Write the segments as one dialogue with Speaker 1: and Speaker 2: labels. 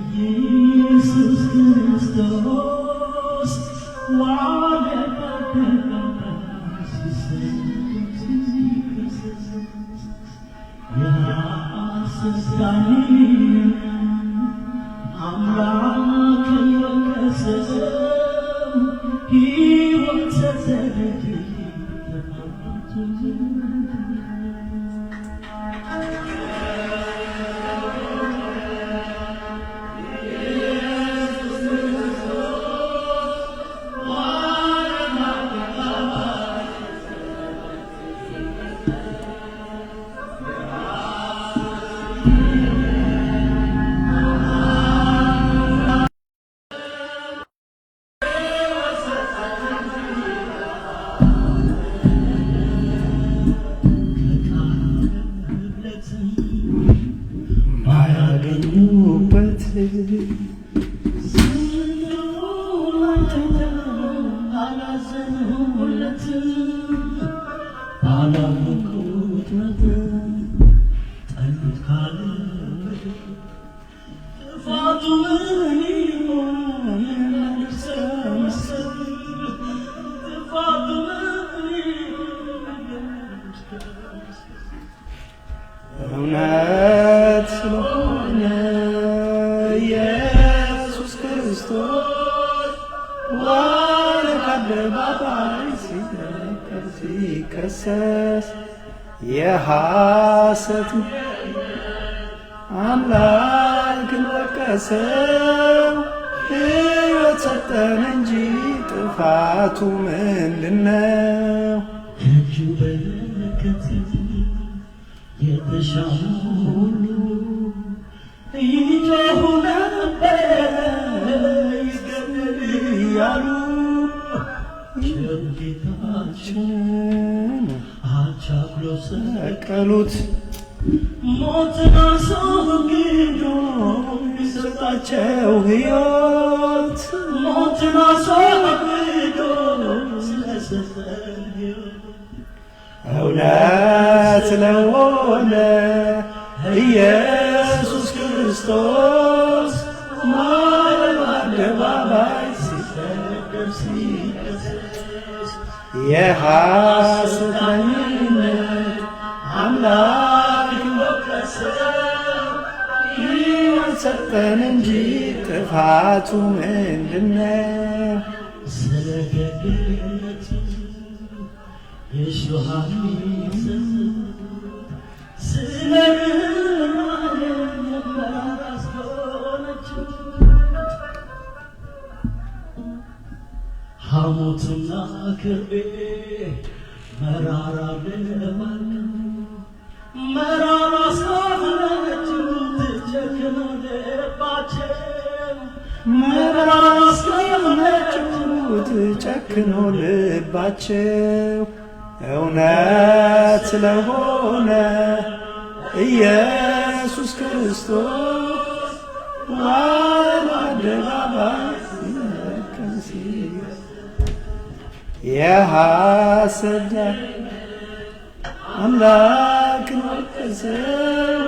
Speaker 1: ኢየሱስ ክርስቶስ ዋለ በአደባባይ ሲሰደብ ሲከሰስ የሐሰት ዳኝነት አምላክን ወቀሰው ሕይወት ሰጠን እንጂ ጥፋቱ ምንድነው? ከቃል
Speaker 2: ባያገኙበት
Speaker 1: አላዘኑለትም ባላወቁት መጠን ጠሉት ካለ ጥፋቱ ምን ይሆን? ጥፋቱ ምን ይሆን?
Speaker 2: እውነት ስለሆነ ኢየሱስ ክርስቶስ ዋለ ከአደባባይ ሲነቀፍ ሲከሰስ የሐሰት አምላክን ወቀሰው። ሕይወት ሰጠን እንጂ ጥፋቱ ምንድነው?
Speaker 1: ከእጁ በረከት የተሻሙ ሁሉ ይጮኹ ነበረ ይገደል እያሉ ቸሩ ጌታችን አቻኩሎ
Speaker 2: ሰቀሉት
Speaker 1: ሞትን አስወግዶ
Speaker 2: ሰጣቸው ሕይወት
Speaker 1: ሞትን አስወግዶ ስለሰጠን ሕይወት
Speaker 2: እውነት ለሆነ ኢየሱስ ክርስቶስ ማለ በአደባባይ ሲሰደብ ሲከሰስ የሐሰት ዳኝነት አምላክ ወቀሰው። ሕይወት ሰጠን እንጂ ጥፋቱ ምንድነው?
Speaker 1: ስለ ደግነቱ የእሾህ አክሊል ስለ ርኅራኄው መከራ አስሆነችው። ሐሞትና ከርቤ መራራ ልባቸው መራራ አስሆነችው ትጨክኖ ልባቸው
Speaker 2: መራራ እስከሆነችው ጨክኖ ልባቸው እውነት ስለሆነ ኢየሱስ ክርስቶስ ዋለ አደባባይ ሲነቀል የሐሰት አምላክን ወቀሰው።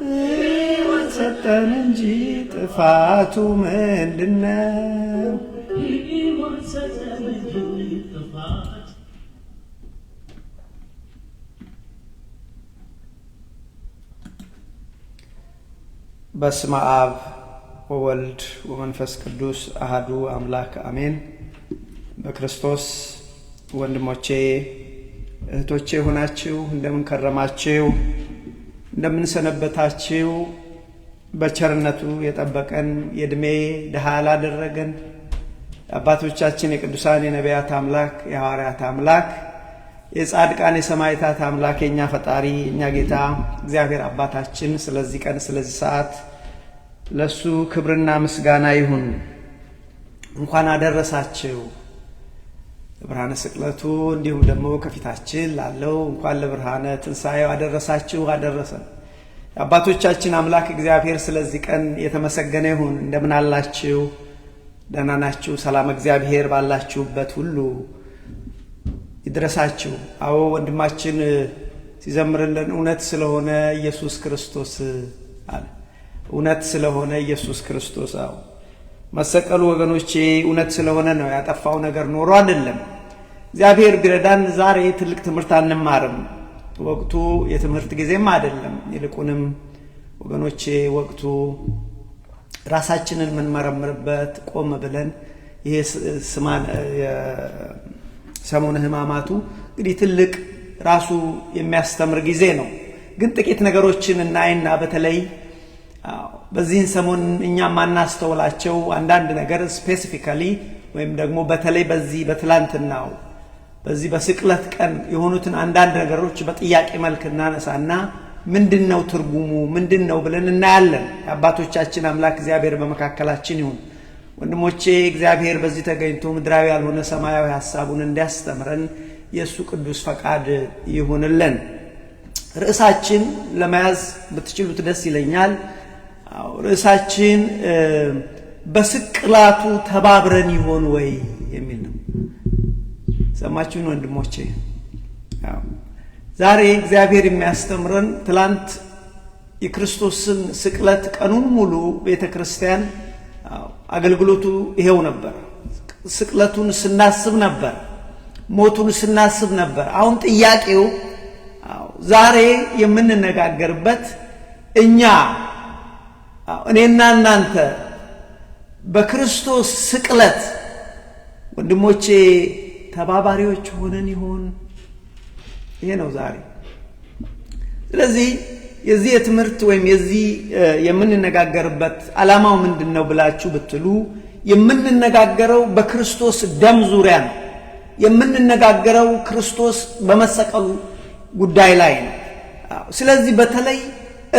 Speaker 2: ሕይወት ሰጠን እንጂ ጥፋቱ ምንድነው?
Speaker 1: ሕይወት ሰጠን እንጂ ጥፋት
Speaker 2: በስመ አብ ወወልድ ወመንፈስ ቅዱስ አሃዱ አምላክ አሜን። በክርስቶስ ወንድሞቼ እህቶቼ ሆናችሁ እንደምን ከረማችሁ? እንደምን ሰነበታችሁ? በቸርነቱ የጠበቀን የዕድሜ ድሃ ላደረገን አባቶቻችን የቅዱሳን የነቢያት አምላክ የሐዋርያት አምላክ የጻድቃን የሰማዕታት አምላክ የእኛ ፈጣሪ የእኛ ጌታ እግዚአብሔር አባታችን ስለዚህ ቀን ስለዚህ ሰዓት ለሱ ክብርና ምስጋና ይሁን። እንኳን አደረሳችሁ ለብርሃነ ስቅለቱ፣ እንዲሁም ደግሞ ከፊታችን ላለው እንኳን ለብርሃነ ትንሣኤው አደረሳችሁ አደረሰን። የአባቶቻችን አምላክ እግዚአብሔር ስለዚህ ቀን የተመሰገነ ይሁን። እንደምን አላችሁ? ደህና ናችሁ? ሰላም እግዚአብሔር ባላችሁበት ሁሉ ይድረሳችሁ። አዎ ወንድማችን ሲዘምርልን እውነት ስለሆነ ኢየሱስ ክርስቶስ አለ። እውነት ስለሆነ ኢየሱስ ክርስቶስ። አዎ መሰቀሉ ወገኖቼ እውነት ስለሆነ ነው። ያጠፋው ነገር ኖሮ አይደለም። እግዚአብሔር ቢረዳን ዛሬ ትልቅ ትምህርት አንማርም። ወቅቱ የትምህርት ጊዜም አይደለም። ይልቁንም ወገኖቼ ወቅቱ ራሳችንን የምንመረምርበት ቆም ብለን ይሄ ሰሙነ ሕማማቱ እንግዲህ ትልቅ ራሱ የሚያስተምር ጊዜ ነው። ግን ጥቂት ነገሮችን እናይና በተለይ በዚህን ሰሞን እኛ ማናስተውላቸው አንዳንድ ነገር specifically ወይም ደግሞ በተለይ በዚህ በትላንትናው በዚህ በስቅለት ቀን የሆኑትን አንዳንድ ነገሮች በጥያቄ መልክ እናነሳና ምንድን ነው ትርጉሙ ምንድን ነው ብለን እናያለን። የአባቶቻችን አምላክ እግዚአብሔር በመካከላችን ይሁን። ወንድሞቼ እግዚአብሔር በዚህ ተገኝቶ ምድራዊ ያልሆነ ሰማያዊ ሀሳቡን እንዲያስተምረን የእሱ ቅዱስ ፈቃድ ይሁንልን። ርዕሳችን ለመያዝ ብትችሉት ደስ ይለኛል። ርዕሳችን በስቅላቱ ተባብረን ይሆን ወይ የሚል ነው። ሰማችሁን ወንድሞቼ? ዛሬ እግዚአብሔር የሚያስተምረን ትላንት የክርስቶስን ስቅለት ቀኑን ሙሉ ቤተ ክርስቲያን አገልግሎቱ ይሄው ነበር። ስቅለቱን ስናስብ ነበር፣ ሞቱን ስናስብ ነበር። አሁን ጥያቄው ዛሬ የምንነጋገርበት እኛ እኔና እናንተ በክርስቶስ ስቅለት ወንድሞቼ ተባባሪዎች ሆነን ይሆን? ይሄ ነው ዛሬ። ስለዚህ የዚህ የትምህርት ወይም የዚህ የምንነጋገርበት ዓላማው ምንድን ነው ብላችሁ ብትሉ የምንነጋገረው በክርስቶስ ደም ዙሪያ ነው። የምንነጋገረው ክርስቶስ በመሰቀሉ ጉዳይ ላይ ነው። ስለዚህ በተለይ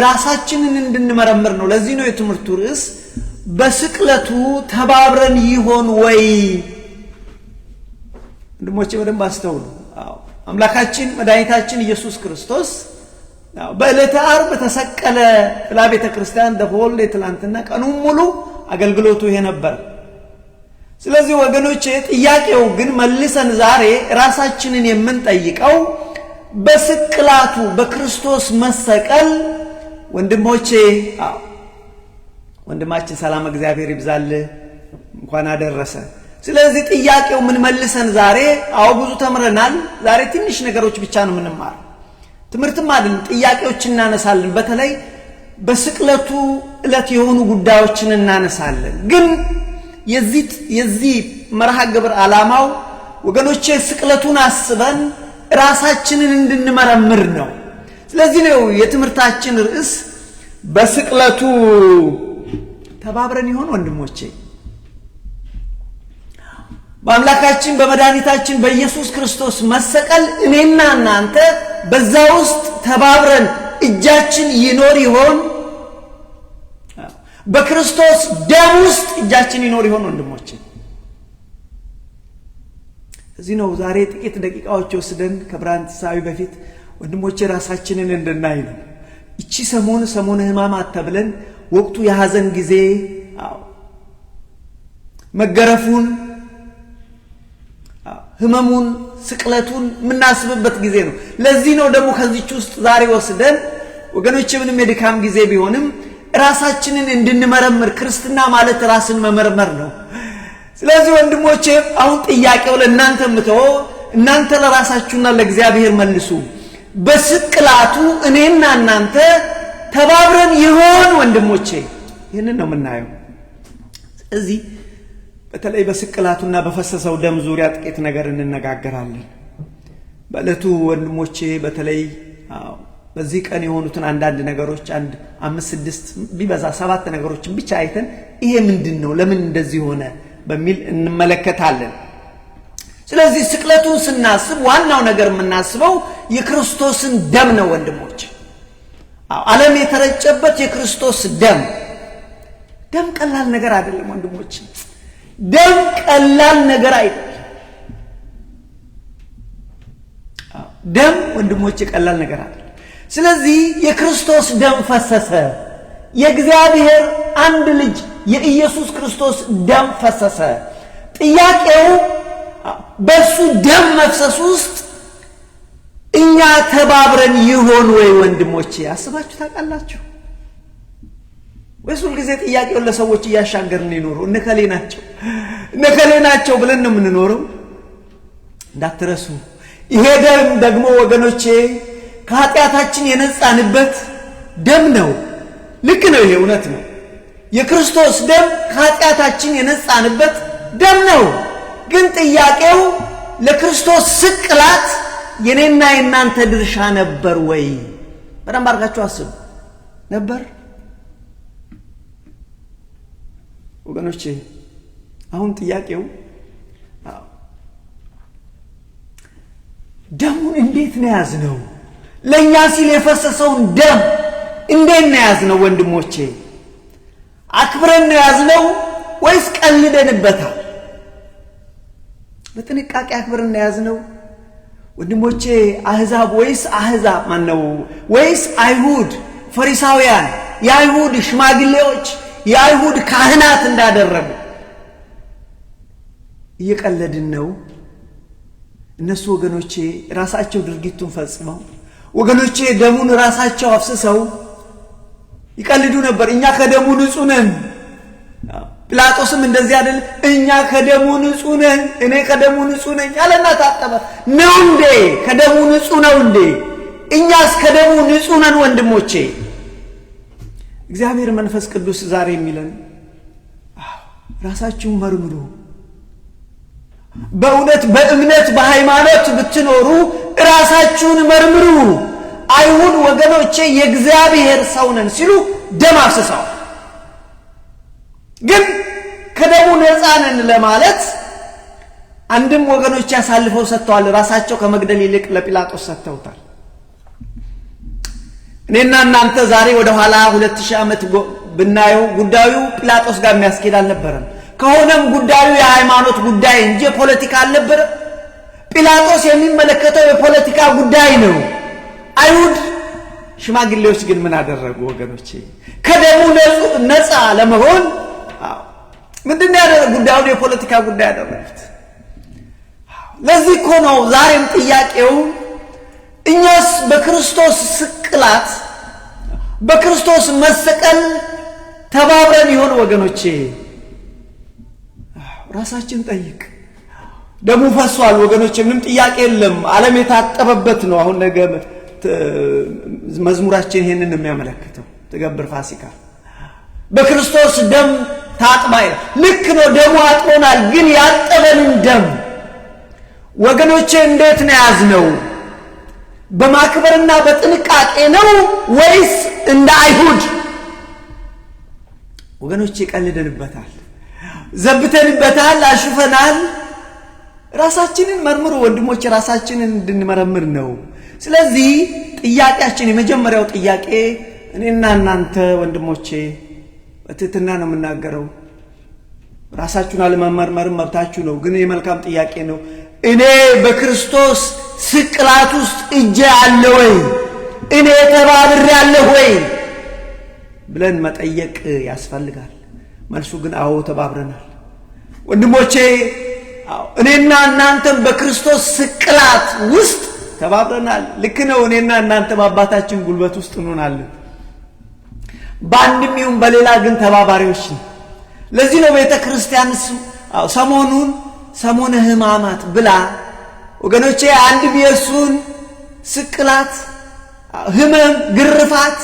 Speaker 2: ራሳችንን እንድንመረምር ነው። ለዚህ ነው የትምህርቱ ርዕስ በስቅለቱ ተባብረን ይሆን ወይ? ወንድሞቼ በደንብ አስተውሉ። አምላካችን መድኃኒታችን ኢየሱስ ክርስቶስ በዕለተ ዓርብ ተሰቀለ ብላ ቤተ ክርስቲያን ደሆል ትላንትና ቀኑን ሙሉ አገልግሎቱ ይሄ ነበር። ስለዚህ ወገኖቼ ጥያቄው ግን መልሰን ዛሬ ራሳችንን የምንጠይቀው በስቅላቱ በክርስቶስ መሰቀል ወንድሞቼ፣ ወንድማችን ሰላም እግዚአብሔር ይብዛል፣ እንኳን አደረሰ። ስለዚህ ጥያቄው ምን መልሰን ዛሬ አዎ ብዙ ተምረናል። ዛሬ ትንሽ ነገሮች ብቻ ነው የምንማር፣ ትምህርትም አይደለም፣ ጥያቄዎች እናነሳለን። በተለይ በስቅለቱ ዕለት የሆኑ ጉዳዮችን እናነሳለን። ግን የዚህ መርሃ ግብር ዓላማው ወገኖቼ ስቅለቱን አስበን ራሳችንን እንድንመረምር ነው። ስለዚህ ነው የትምህርታችን ርዕስ በስቅለቱ ተባብረን ይሆን? ወንድሞቼ በአምላካችን በመድኃኒታችን በኢየሱስ ክርስቶስ መሰቀል እኔና እናንተ በዛ ውስጥ ተባብረን እጃችን ይኖር ይሆን? በክርስቶስ ደም ውስጥ እጃችን ይኖር ይሆን? ወንድሞቼ እዚህ ነው ዛሬ ጥቂት ደቂቃዎች ወስደን ከብርሃነ ትንሣኤው በፊት ወንድሞቼ ራሳችንን እንድናይ ነው። እቺ ሰሞን ሰሞነ ሕማማት ተብለን ወቅቱ የሐዘን ጊዜ መገረፉን፣ ሕመሙን፣ ስቅለቱን የምናስብበት ጊዜ ነው። ለዚህ ነው ደግሞ ከዚች ውስጥ ዛሬ ወስደን ወገኖቼ ምንም የድካም ጊዜ ቢሆንም ራሳችንን እንድንመረምር፣ ክርስትና ማለት ራስን መመርመር ነው። ስለዚህ ወንድሞቼ አሁን ጥያቄው ለእናንተ የምተወው እናንተ ለራሳችሁና ለእግዚአብሔር መልሱ። በስቅላቱ እኔና እናንተ ተባብረን ይሆን? ወንድሞቼ ይህንን ነው የምናየው። ስለዚህ በተለይ በስቅላቱና በፈሰሰው ደም ዙሪያ ጥቂት ነገር እንነጋገራለን። በዕለቱ ወንድሞቼ በተለይ በዚህ ቀን የሆኑትን አንዳንድ ነገሮች አንድ 5 6 ቢበዛ 7 ነገሮችን ብቻ አይተን ይሄ ምንድን ነው ለምን እንደዚህ ሆነ በሚል እንመለከታለን። ስለዚህ ስቅለቱን ስናስብ ዋናው ነገር የምናስበው የክርስቶስን ደም ነው ወንድሞች። ዓለም የተረጨበት የክርስቶስ ደም። ደም ቀላል ነገር አይደለም ወንድሞች። ደም ቀላል ነገር አይደለም። ደም ወንድሞች ቀላል ነገር አይደለም። ስለዚህ የክርስቶስ ደም ፈሰሰ። የእግዚአብሔር አንድ ልጅ የኢየሱስ ክርስቶስ ደም ፈሰሰ። ጥያቄው በሱ ደም መፍሰስ ውስጥ እኛ ተባብረን ይሆን ወይ ወንድሞቼ? አስባችሁ ታውቃላችሁ ወይስ ሁልጊዜ ጥያቄውን ለሰዎች እያሻገርን ይኖረው እነከሌ ናቸው እነከሌ ናቸው ብለን ነው የምንኖረው? እንዳትረሱ፣ ይሄ ደም ደግሞ ወገኖቼ ከኃጢአታችን የነጻንበት ደም ነው። ልክ ነው፣ ይሄ እውነት ነው። የክርስቶስ ደም ከኃጢአታችን የነጻንበት ደም ነው። ግን ጥያቄው ለክርስቶስ ስቅላት የኔና የናንተ ድርሻ ነበር ወይ? በደንብ አድርጋችሁ አስቡ። ነበር ወገኖቼ? አሁን ጥያቄው ደሙን እንዴት ነው ያዝነው? ለእኛ ሲል የፈሰሰውን ደም እንዴት ነው ያዝነው? ወንድሞቼ አክብረን ነው ያዝነው ወይስ ቀልደንበታል? በጥንቃቄ አክብረን ነው ያዝነው ወንድሞቼ? አህዛብ ወይስ አህዛብ ማነው ወይስ አይሁድ ፈሪሳውያን፣ የአይሁድ ሽማግሌዎች፣ የአይሁድ ካህናት እንዳደረጉ እየቀለድን ነው? እነሱ ወገኖቼ ራሳቸው ድርጊቱን ፈጽመው፣ ወገኖቼ ደሙን ራሳቸው አፍስሰው ይቀልዱ ነበር። እኛ ከደሙ ንጹህ ነን። ጲላጦስም እንደዚህ አይደል? እኛ ከደሙ ንጹህ ነን፣ እኔ ከደሙ ንጹህ ነኝ አለና ታጠበ። ነው እንዴ? ከደሙ ንጹህ ነው እንዴ? እኛስ ከደሙ ንጹህ ነን ወንድሞቼ? እግዚአብሔር መንፈስ ቅዱስ ዛሬ የሚለን ራሳችሁን መርምሩ። በእውነት በእምነት በሃይማኖት ብትኖሩ ራሳችሁን መርምሩ። አይሁድ ወገኖቼ የእግዚአብሔር ሰው ነን ሲሉ ደም አፍስሰዋል። ግን ከደሙ ነፃ ነን ለማለት አንድም ወገኖቼ አሳልፈው ሰጥተዋል። ራሳቸው ከመግደል ይልቅ ለጲላጦስ ሰጥተውታል። እኔና እናንተ ዛሬ ወደ ኋላ 2000 ዓመት ብናየው ጉዳዩ ጲላጦስ ጋር የሚያስኬድ አልነበረም። ከሆነም ጉዳዩ የሃይማኖት ጉዳይ እንጂ የፖለቲካ አልነበረም። ጲላጦስ የሚመለከተው የፖለቲካ ጉዳይ ነው። አይሁድ ሽማግሌዎች ግን ምን አደረጉ ወገኖቼ? ከደሙ ነፃ ለመሆን ምንድን ነው ያደረጉ? ጉዳዩን የፖለቲካ ጉዳይ ያደረጉት። ለዚህ እኮ ነው ዛሬም ጥያቄው እኛስ በክርስቶስ ስቅላት በክርስቶስ መሰቀል ተባብረን ይሆን ወገኖቼ? ራሳችን ጠይቅ። ደሙ ፈሷል ወገኖቼ፣ ምንም ጥያቄ የለም። ዓለም የታጠበበት ነው። አሁን ነገ መዝሙራችን ይሄንን ነው የሚያመለክተው። ትገብር ፋሲካ በክርስቶስ ደም ታጥባ ይላል። ልክ ነው፣ ደሙ አጥቦናል። ግን ያጠበንን ደም ወገኖቼ እንዴት ነው ያዝነው? በማክበርና በጥንቃቄ ነው ወይስ እንደ አይሁድ ወገኖቼ ቀልደንበታል፣ ዘብተንበታል፣ አሹፈናል? ራሳችንን መርምሩ ወንድሞቼ፣ ራሳችንን እንድንመረምር ነው። ስለዚህ ጥያቄያችን የመጀመሪያው ጥያቄ እኔና እናንተ ወንድሞቼ በትህትና ነው የምናገረው። ራሳችሁን አለመመርመርም መብታችሁ ነው፣ ግን የመልካም ጥያቄ ነው። እኔ በክርስቶስ ስቅላት ውስጥ እጄ አለ ወይ? እኔ ተባብሬአለሁ ወይ ብለን መጠየቅ ያስፈልጋል። መልሱ ግን አዎ ተባብረናል ወንድሞቼ። እኔና እናንተም በክርስቶስ ስቅላት ውስጥ ተባብረናል። ልክ ነው። እኔና እናንተም አባታችን ጉልበት ውስጥ እንሆናለን። በአንድም ይሁን በሌላ ግን ተባባሪዎች ነን። ለዚህ ነው ቤተ ክርስቲያን ሰሞኑን ሰሞነ ሕማማት ብላ ወገኖቼ አንድም የእሱን ስቅላት ሕመም፣ ግርፋት፣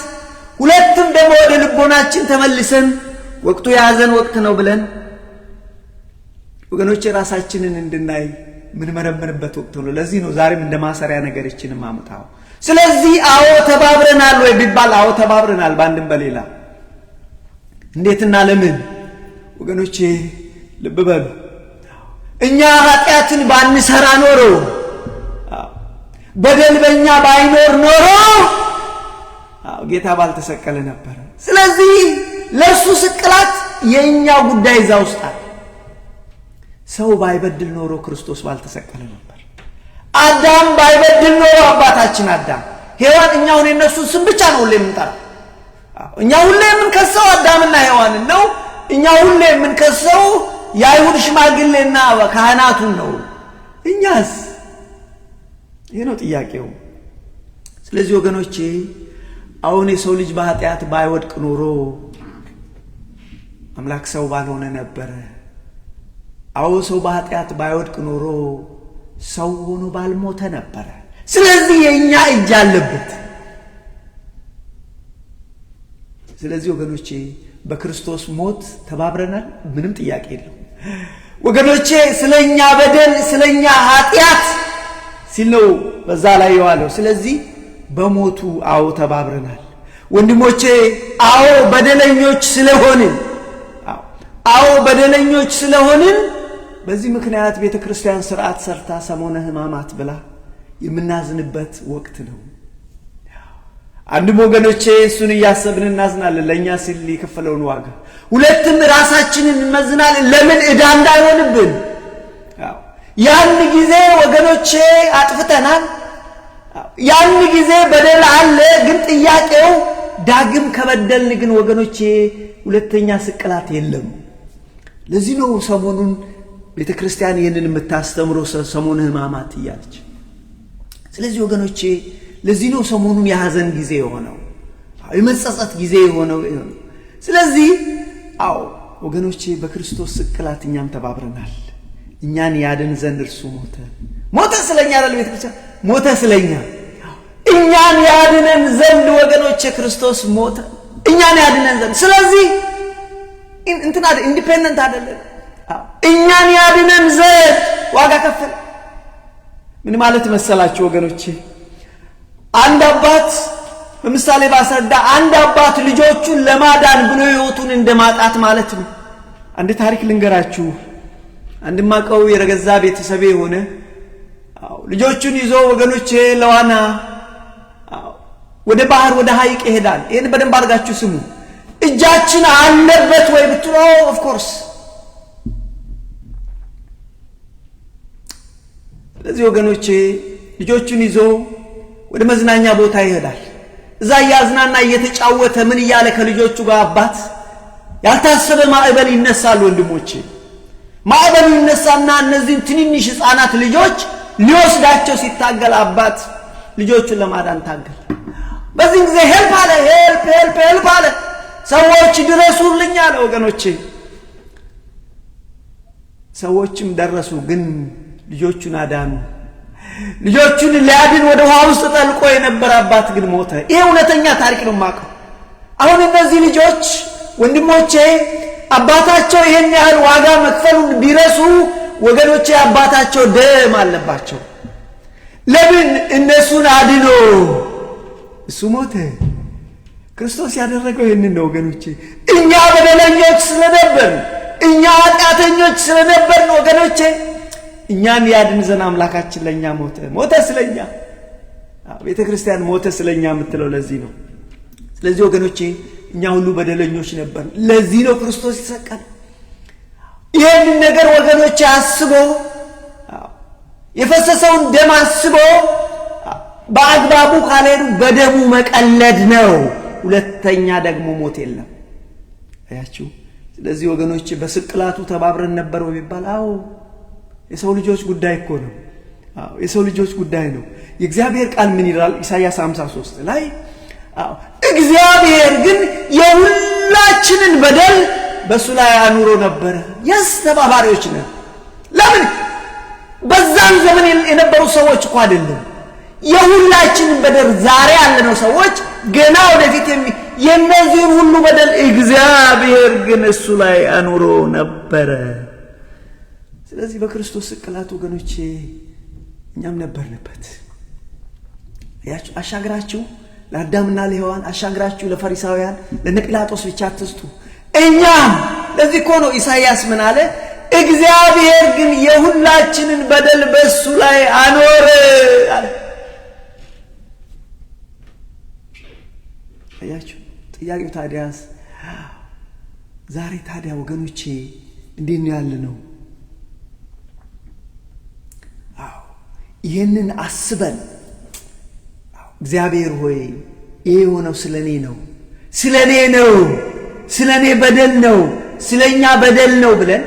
Speaker 2: ሁለትም ደግሞ ወደ ልቦናችን ተመልሰን ወቅቱ የሐዘን ወቅት ነው ብለን ወገኖቼ ራሳችንን እንድናይ ምንመረምርበት ወቅት ነው። ለዚህ ነው ዛሬም እንደ ማሰሪያ ነገር ይችን ማመጣው። ስለዚህ አዎ ተባብረናል ወይ ቢባል አዎ ተባብረናል፣ በአንድም በሌላ። እንዴትና ለምን ወገኖቼ ልብ በሉ። እኛ ኃጢአትን ባንሰራ ኖሮ፣ በደል በእኛ ባይኖር ኖሮ ጌታ ባልተሰቀለ ነበር። ስለዚህ ለእርሱ ስቅላት የእኛ ጉዳይ እዛ ውስጥ አለ። ሰው ባይበድል ኖሮ ክርስቶስ ባልተሰቀለ ነበር። አዳም ባይበድል ኖሮ አባታችን አዳም፣ ሔዋን፣ እኛ አሁን የእነሱን ስም ብቻ ነው ሁሌ የምንጠራው። እኛ ሁሌ የምንከሰው አዳምና ሔዋንን ነው። እኛ ሁሌ የምንከሰው የአይሁድ ሽማግሌና ካህናቱን ነው። እኛስ? ይሄ ነው ጥያቄው። ስለዚህ ወገኖቼ አሁን የሰው ልጅ በኃጢአት ባይወድቅ ኖሮ አምላክ ሰው ባልሆነ ነበረ። አዎ ሰው በኃጢአት ባይወድቅ ኖሮ ሰው ሆኖ ባልሞተ ነበረ። ስለዚህ የኛ እጅ አለበት። ስለዚህ ወገኖቼ በክርስቶስ ሞት ተባብረናል፣ ምንም ጥያቄ የለው። ወገኖቼ ስለኛ በደል ስለኛ ኃጢአት ሲል ነው በዛ ላይ የዋለው። ስለዚህ በሞቱ አዎ ተባብረናል። ወንድሞቼ አዎ በደለኞች ስለሆንን፣ አዎ በደለኞች ስለሆንን በዚህ ምክንያት ቤተክርስቲያን ስርዓት ሰርታ ሰሞነ ሕማማት ብላ የምናዝንበት ወቅት ነው። አንድም ወገኖቼ እሱን እያሰብን እናዝናለን፣ ለእኛ ሲል የከፈለውን ዋጋ። ሁለትም ራሳችንን እንመዝናለን፣ ለምን ዕዳ እንዳይሆንብን። ያን ጊዜ ወገኖቼ አጥፍተናል፣ ያን ጊዜ በደል አለ። ግን ጥያቄው ዳግም ከበደልን ግን ወገኖቼ ሁለተኛ ስቅላት የለም። ለዚህ ነው ሰሞኑን ቤተክርስቲያን ይህንን የምታስተምረው ሰሞነ ሕማማት እያለች። ስለዚህ ወገኖቼ ለዚህ ነው ሰሞኑን የሐዘን ጊዜ የሆነው፣ የመጸጸት ጊዜ የሆነው። ስለዚህ አዎ ወገኖቼ በክርስቶስ ስቅላት እኛም ተባብረናል። እኛን ያድን ዘንድ እርሱ ሞተ። ሞተ ስለኛ አይደል? ቤተክርስቲያን ሞተ ስለኛ፣ እኛን ያድነን ዘንድ ወገኖቼ ክርስቶስ ሞተ እኛን ያድነን ዘንድ። ስለዚህ እንትና independent አይደለም፣ እኛን ያድነን ዘንድ ዋጋ ከፈለ። ምን ማለት መሰላችሁ ወገኖቼ? አንድ አባት በምሳሌ ባስረዳ፣ አንድ አባት ልጆቹን ለማዳን ብሎ ሕይወቱን እንደማጣት ማለት ነው። አንድ ታሪክ ልንገራችሁ። አንድ ማቀው የረገዛ ቤተሰቤ የሆነ ልጆቹን ይዞ ወገኖቼ ለዋና ወደ ባህር ወደ ሐይቅ ይሄዳል። ይሄን በደንብ አድርጋችሁ ስሙ። እጃችን አለበት ወይ ብትሉ of course። ስለዚህ ወገኖቼ ልጆቹን ይዞ ወደ መዝናኛ ቦታ ይሄዳል። እዛ እያዝናና እየተጫወተ ምን እያለ ከልጆቹ ጋር አባት ያልታሰበ ማዕበል ይነሳል። ወንድሞቼ ማዕበል ይነሳና እነዚህን ትንንሽ ሕፃናት ልጆች ሊወስዳቸው ሲታገል አባት ልጆቹን ለማዳን ታገል። በዚህ ጊዜ help አለ፣ help help help አለ። ሰዎች ድረሱልኝ አለ። ወገኖቼ ሰዎችም ደረሱ፣ ግን ልጆቹን አዳኑ። ልጆቹን ሊያድን ወደ ውሃ ውስጥ ጠልቆ የነበረ አባት ግን ሞተ። ይሄ እውነተኛ ታሪክ ነው የማውቀው። አሁን እነዚህ ልጆች ወንድሞቼ አባታቸው ይሄን ያህል ዋጋ መክፈሉን ቢረሱ ወገኖቼ አባታቸው ደም አለባቸው። ለምን እነሱን አድኖ እሱ ሞተ? ክርስቶስ ያደረገው ይሄንን ነው ወገኖቼ። እኛ በደለኞች ስለነበርን፣ እኛ ኃጢአተኞች ስለነበርን ወገኖቼ እኛን ያድን ዘንድ አምላካችን ለኛ ሞተ። ሞተ ስለኛ። ቤተክርስቲያን ሞተ ስለኛ የምትለው ለዚህ ነው። ስለዚህ ወገኖቼ እኛ ሁሉ በደለኞች ነበር። ለዚህ ነው ክርስቶስ የተሰቀለ። ይሄንን ነገር ወገኖቼ አስቦ የፈሰሰውን ደም አስቦ በአግባቡ ካልሄዱ በደሙ መቀለድ ነው። ሁለተኛ ደግሞ ሞት የለም። አያችሁ። ስለዚህ ወገኖቼ በስቅላቱ ተባብረን ነበር ወይ ቢባል አዎ፣ የሰው ልጆች ጉዳይ እኮ ነው። አዎ፣ የሰው ልጆች ጉዳይ ነው። የእግዚአብሔር ቃል ምን ይላል? ኢሳይያስ 53 ላይ አዎ፣ እግዚአብሔር ግን የሁላችንን በደል በሱ ላይ አኑሮ ነበር። የስ ተባባሪዎች ነን። ለምን? በዛን ዘመን የነበሩ ሰዎች እኮ አይደለም። የሁላችንን በደል ዛሬ ያለነው ሰዎች ገና ወደፊት የነዚህን ሁሉ በደል እግዚአብሔር ግን እሱ ላይ አኑሮ ነበረ። ስለዚህ በክርስቶስ ስቅላት ወገኖቼ እኛም ነበርንበት። አያችሁ፣ አሻግራችሁ ለአዳምና ለሔዋን፣ አሻግራችሁ ለፈሪሳውያን ለነ ጲላጦስ ብቻ አትስጡ። እኛም ለዚህ እኮ ነው ኢሳይያስ ምን አለ? እግዚአብሔር ግን የሁላችንን በደል በሱ ላይ አኖረ አለ። አያችሁ፣ ጥያቄው ታዲያስ ዛሬ ታዲያ ወገኖቼ እንዴት ነው ያለነው? አዎ፣ ይሄንን አስበን እግዚአብሔር ሆይ ይሄ የሆነው ስለኔ ነው፣ ስለኔ ነው፣ ስለኔ በደል ነው፣ ስለኛ በደል ነው ብለን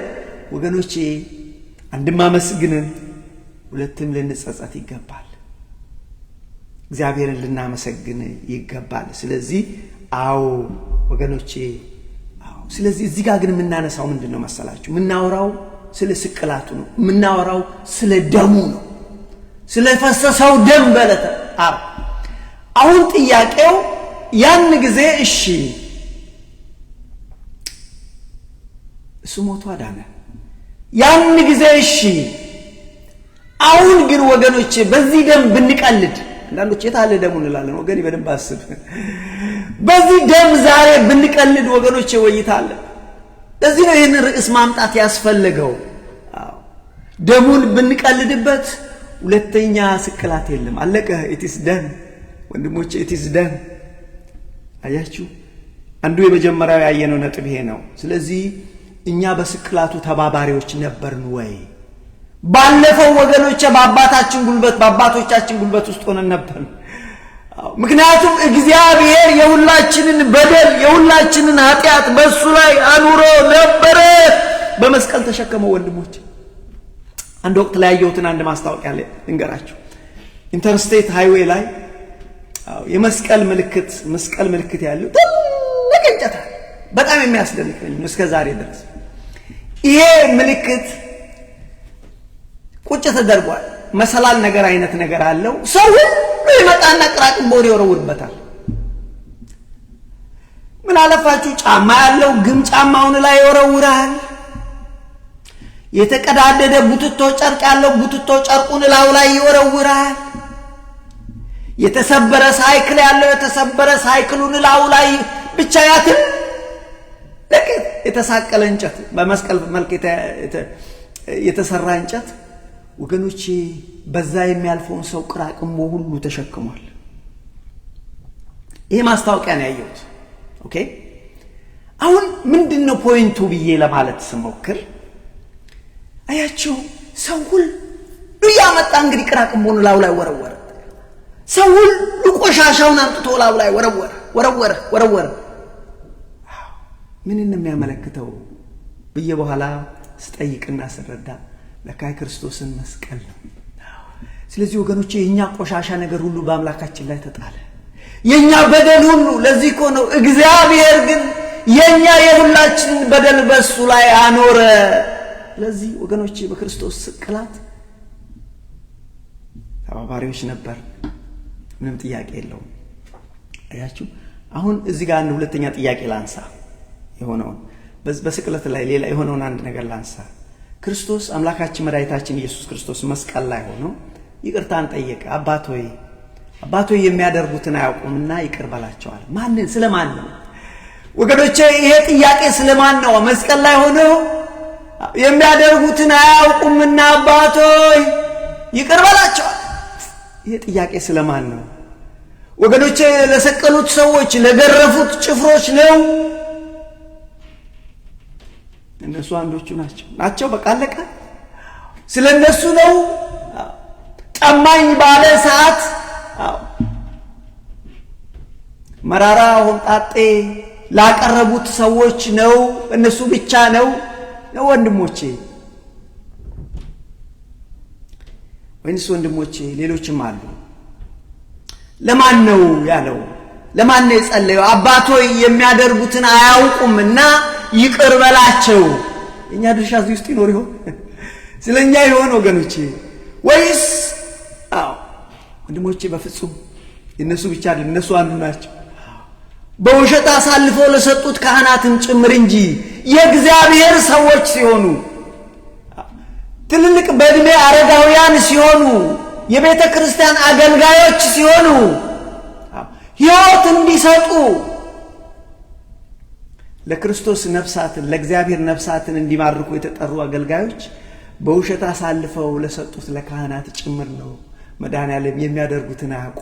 Speaker 2: ወገኖቼ አንድም አመስግነን ሁለትም ልንጸጸት ይገባል። እግዚአብሔርን ልናመሰግን ይገባል። ስለዚህ አዎ ወገኖቼ፣ አዎ። ስለዚህ እዚህ ጋር ግን የምናነሳው ምንድን ነው መሰላችሁ? የምናወራው ስለ ስቅላቱ ነው። የምናወራው ስለ ደሙ ነው፣ ስለ ፈሰሰው ደም በዕለተ ዓርብ። አሁን ጥያቄው ያን ጊዜ እሺ እሱ ሞቶ አዳነ፣ ያን ጊዜ እሺ። አሁን ግን ወገኖቼ በዚህ ደም ብንቀልድ፣ አንዳንዶች የት አለ ደሙ እንላለን። ወገኔ በደንብ አስብ። በዚህ ደም ዛሬ ብንቀልድ ወገኖቼ ወይታለ። ለዚህ ነው ይህንን ርዕስ ማምጣት ያስፈለገው። ደሙን ብንቀልድበት ሁለተኛ ስቅላት የለም፣ አለቀ። It's done ወንድሞቼ፣ it's done። አያችሁ፣ አንዱ የመጀመሪያው ያየነው ነጥብ ይሄ ነው። ስለዚህ እኛ በስቅላቱ ተባባሪዎች ነበርን ወይ? ባለፈው ወገኖቼ በአባታችን ጉልበት በአባቶቻችን ጉልበት ውስጥ ሆነን ነበር። ምክንያቱም እግዚአብሔር የሁላችንን በደል የሁላችንን ኃጢአት በእሱ ላይ አኑሮ ነበረ፣ በመስቀል ተሸከመው። ወንድሞች አንድ ወቅት ላይ ያየሁትን አንድ ማስታወቂያ ልንገራችሁ። Interstate highway ላይ የመስቀል ምልክት መስቀል ምልክት ያለው ትልቅ እንጨት አለ። በጣም የሚያስደንቅ ነው እስከ ዛሬ ድረስ። ይሄ ምልክት ቁጭ ተደርጓል። መሰላል ነገር አይነት ነገር አለው። ሰው ሁሉ ይመጣና ቅራቅንቦውን ይወረውርበታል። ምን አለፋችሁ ጫማ ያለው ግም ጫማውን ላይ ይወረውራል። የተቀዳደደ ቡትቶ ጨርቅ ያለው ቡትቶ ጨርቁን ላዩ ላይ ይወረውራል። የተሰበረ ሳይክል ያለው የተሰበረ ሳይክሉን ላዩ ላይ ብቻ ያ ትልቅ የተሳቀለ እንጨት በመስቀል መልክ የተሰራ እንጨት ወገኖቼ በዛ የሚያልፈውን ሰው ቅራቅንቦ ሁሉ ተሸክሟል። ይሄ ማስታወቂያ ነው ያየሁት። Okay፣ አሁን ምንድን ነው point ኡ ብዬ ለማለት ስሞክር አያችሁ፣ ሰው ሁሉ እያመጣ እንግዲህ ቅራቅንቦን ላዩ ላይ ወረወረ። ሰው ሁሉ ቆሻሻውን አምጥቶ ላዩ ላይ ወረወረ፣ ወረወረ፣ ወረወረ። ምንን ነው የሚያመለክተው ብዬ በኋላ ስጠይቅና ስረዳ ለካ የክርስቶስን መስቀል ነው። ስለዚህ ወገኖቼ የእኛ ቆሻሻ ነገር ሁሉ በአምላካችን ላይ ተጣለ። የእኛ በደል ሁሉ ለዚህ እኮ ነው እግዚአብሔር ግን የእኛ የሁላችንን በደል በሱ ላይ አኖረ። ለዚህ ወገኖቼ በክርስቶስ ስቅላት ተባባሪዎች ነበር፣ ምንም ጥያቄ የለውም። አያችሁ፣ አሁን እዚህ ጋር አንድ ሁለተኛ ጥያቄ ላንሳ። የሆነውን በስቅለት ላይ ሌላ የሆነውን አንድ ነገር ላንሳ። ክርስቶስ አምላካችን መድኃኒታችን ኢየሱስ ክርስቶስ መስቀል ላይ ሆኖ ይቅርታን ጠየቀ። አባት ሆይ አባት ሆይ የሚያደርጉትን አያውቁምና ይቅር በላቸዋል። ማንን? ስለማን ነው ወገኖቼ? ይሄ ጥያቄ ስለማን ነው? መስቀል ላይ ሆኖ የሚያደርጉትን አያውቁምና አባት ሆይ ይቅር በላቸዋል። ይሄ ጥያቄ ስለማን ነው ወገኖቼ? ለሰቀሉት ሰዎች፣ ለገረፉት ጭፍሮች ነው? እነሱ አንዶቹ ናቸው። በቃ አለቀ። ስለ እነሱ ነው። ጠማኝ ባለ ሰዓት መራራ ሆምጣጤ ላቀረቡት ሰዎች ነው። እነሱ ብቻ ነው ነው ወንድሞቼ? ወይንስ ወንድሞቼ ሌሎችም አሉ? ለማን ነው ያለው? ለማን ነው የጸለየው? አባት ሆይ የሚያደርጉትን አያውቁምና ይቅር በላቸው። የኛ ድርሻ እዚህ ውስጥ ይኖር ይሆን? ስለኛ ይሆን ወገኖቼ? ወይስ አዎ ወንድሞቼ፣ በፍጹም የእነሱ ብቻ አይደለም፣ እነሱ አንዱ ናቸው። በውሸት አሳልፈው ለሰጡት ካህናትም ጭምር እንጂ የእግዚአብሔር ሰዎች ሲሆኑ፣ ትልልቅ በዕድሜ አረጋውያን ሲሆኑ፣ የቤተ ክርስቲያን አገልጋዮች ሲሆኑ፣ ሕይወት እንዲሰጡ ለክርስቶስ ነፍሳትን ለእግዚአብሔር ነፍሳትን እንዲማርኩ የተጠሩ አገልጋዮች በውሸት አሳልፈው ለሰጡት ለካህናት ጭምር ነው። መድኃኔዓለም የሚያደርጉትን አያውቁ።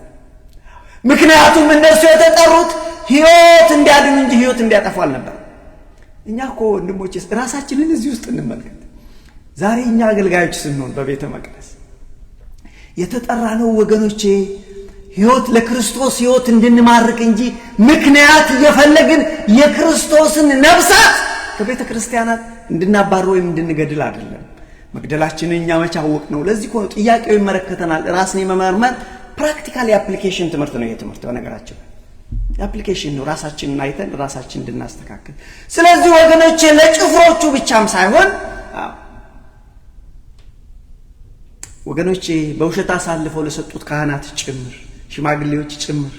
Speaker 2: ምክንያቱም እነርሱ የተጠሩት ሕይወት እንዲያድኑ እንጂ ሕይወት እንዲያጠፉ አልነበር። እኛ እኮ ወንድሞቼ ራሳችንን እዚህ ውስጥ እንመልከት። ዛሬ እኛ አገልጋዮች ስንሆን በቤተ መቅደስ የተጠራነው ወገኖቼ ሕይወት ለክርስቶስ ሕይወት እንድንማርክ እንጂ ምክንያት እየፈለግን የክርስቶስን ነፍሳት ከቤተ ክርስቲያናት እንድናባር ወይም እንድንገድል አይደለም። መግደላችንን እኛ መቼ አወቅነው? ለዚህ እኮ ነው ጥያቄው ይመለከተናል። ራስን የመመርመር Practical የ application ትምህርት ነው ይሄ ትምህርት። በነገራችን የ application ነው፣ ራሳችንን አይተን ራሳችን እንድናስተካክል። ስለዚህ ወገኖቼ ለጭፍሮቹ ብቻም ሳይሆን ወገኖቼ በውሸት አሳልፈው ለሰጡት ካህናት ጭምር፣ ሽማግሌዎች ጭምር፣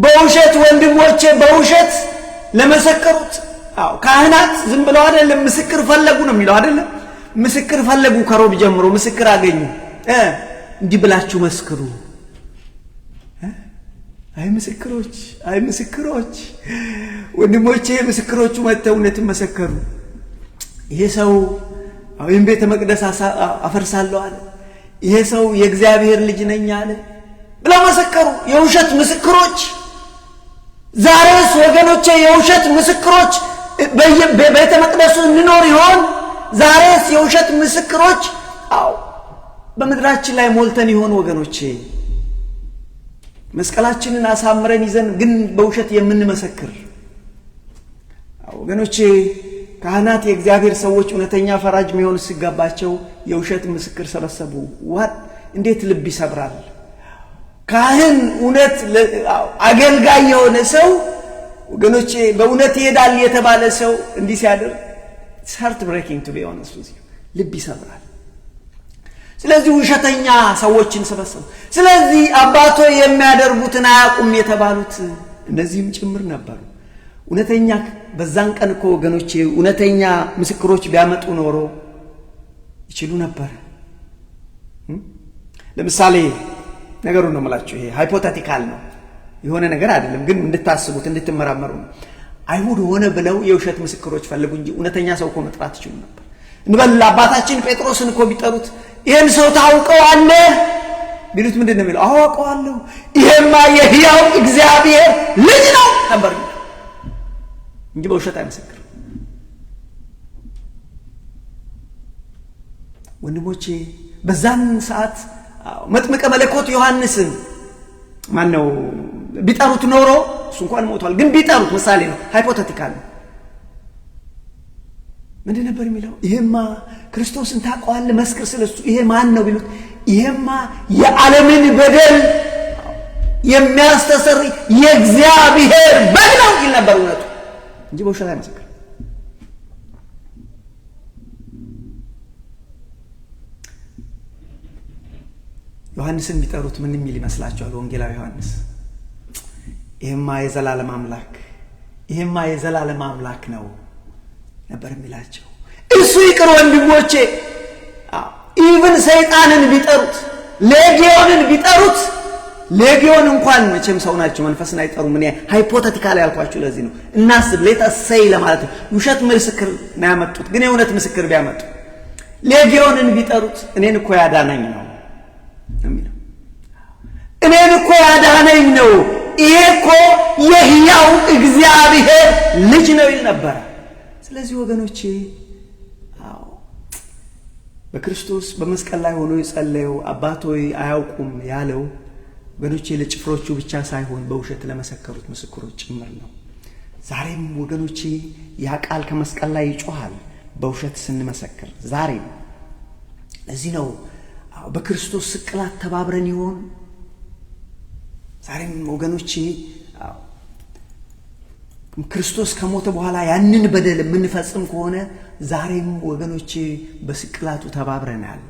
Speaker 2: በውሸት ወንድሞቼ በውሸት ለመሰከሩት። አዎ ካህናት ዝም ብለው አይደለም፣ ምስክር ፈለጉ ነው የሚለው አይደለም። ምስክር ፈለጉ፣ ከሮብ ጀምሮ ምስክር አገኙ። እንዲህ ብላችሁ መስክሩ። አይ ምስክሮች፣ አይ ምስክሮች፣ ወንድሞቼ ምስክሮቹ መጥተው እውነትን መሰከሩ። ይሄ ሰው ይህን ቤተ መቅደስ አፈርሳለሁ አለ፣ ይሄ ሰው የእግዚአብሔር ልጅ ነኝ አለ ብለው መሰከሩ። የውሸት ምስክሮች። ዛሬስ ወገኖቼ የውሸት ምስክሮች በቤተ መቅደሱ እንኖር ይሆን? ዛሬስ የውሸት ምስክሮች አዎ በምድራችን ላይ ሞልተን ይሆን? ወገኖቼ መስቀላችንን አሳምረን ይዘን ግን በውሸት የምንመሰክር ወገኖቼ፣ ካህናት የእግዚአብሔር ሰዎች እውነተኛ ፈራጅ የሚሆኑ ሲገባቸው የውሸት ምስክር ሰበሰቡ። What፣ እንዴት ልብ ይሰብራል! ካህን እውነት አገልጋይ የሆነ ሰው ወገኖቼ በእውነት ይሄዳል የተባለ ሰው እንዲህ ሲያደርግ heartbreaking, to be honest with you፣ ልብ ይሰብራል። ስለዚህ ውሸተኛ ሰዎችን ሰበሰቡ። ስለዚህ አባቶ የሚያደርጉትን አያውቁም የተባሉት እነዚህም ጭምር ነበሩ። እውነተኛ በዛን ቀን እኮ ወገኖቼ እውነተኛ ምስክሮች ቢያመጡ ኖሮ ይችሉ ነበር። ለምሳሌ ነገሩን ነው የምላችሁ። ይሄ hypothetical ነው፣ የሆነ ነገር አይደለም፣ ግን እንድታስቡት እንድትመራመሩ ነው። አይሁድ ሆነ ብለው የውሸት ምስክሮች ፈልጉ እንጂ እውነተኛ ሰው እኮ መጥራት ይችሉ ነበር። እንበል አባታችን ጴጥሮስን እኮ ቢጠሩት ይህን ሰው ታውቀዋለህ ቢሉት ምንድን ነው የሚለው? አዎ አውቀዋለሁ፣ ይሄማ የሕያው እግዚአብሔር ልጅ ነው ነበር እንጂ በውሸት አይመሰክርም። ወንድሞቼ በዛን ሰዓት መጥምቀ መለኮት ዮሐንስን ማን ነው ቢጠሩት ኖሮ፣ እሱ እንኳን ሞቷል፣ ግን ቢጠሩት ምሳሌ ነው፣ hypothetical ነው። ምንድን ነበር የሚለው? ይሄማ ክርስቶስን ታውቀዋለህ፣ መስክር ስለሱ፣ ይሄ ማን ነው ቢሉት፣ ይሄማ የዓለምን በደል የሚያስተሰርይ የእግዚአብሔር በግ ነው ይል ነበር እውነቱ እንጂ በውሸት አይመሰክርም። ዮሐንስን ቢጠሩት ምን የሚል ይመስላችኋል? ወንጌላዊ ዮሐንስ ይሄማ የዘላለም አምላክ፣ ይሄማ የዘላለም አምላክ ነው ነበር የሚላቸው። እሱ ይቅር ወንድሞቼ፣ even ሰይጣንን ቢጠሩት፣ ሌጊዮንን ቢጠሩት፣ ሌጊዮን እንኳን መቼም ሰው ናቸው፣ መንፈስን አይጠሩም። ምን hypothetical ያልኳችሁ ለዚህ ነው። እናስብ፣ let us say ለማለት ነው። ውሸት ምስክር ነው ያመጡት፣ ግን የእውነት ምስክር ቢያመጡ ሌጊዮንን ቢጠሩት እኔን እኮ ያዳነኝ ነው የሚለው። እኔን እኮ ያዳነኝ ነው፣ ይሄ እኮ የሕያው እግዚአብሔር ልጅ ነው ይል ነበረ። ስለዚህ ወገኖቼ አዎ በክርስቶስ በመስቀል ላይ ሆኖ የጸለየው አባት ሆይ አያውቁም ያለው ወገኖቼ ለጭፍሮቹ ብቻ ሳይሆን በውሸት ለመሰከሩት ምስክሮች ጭምር ነው። ዛሬም ወገኖቼ ያ ቃል ከመስቀል ላይ ይጮሃል በውሸት ስንመሰክር ዛሬም። ለዚህ ነው በክርስቶስ ስቅላት ተባብረን ይሆን? ዛሬም ወገኖቼ ክርስቶስ ከሞተ በኋላ ያንን በደል የምንፈጽም ከሆነ ዛሬም ወገኖቼ በስቅላቱ ተባብረናል።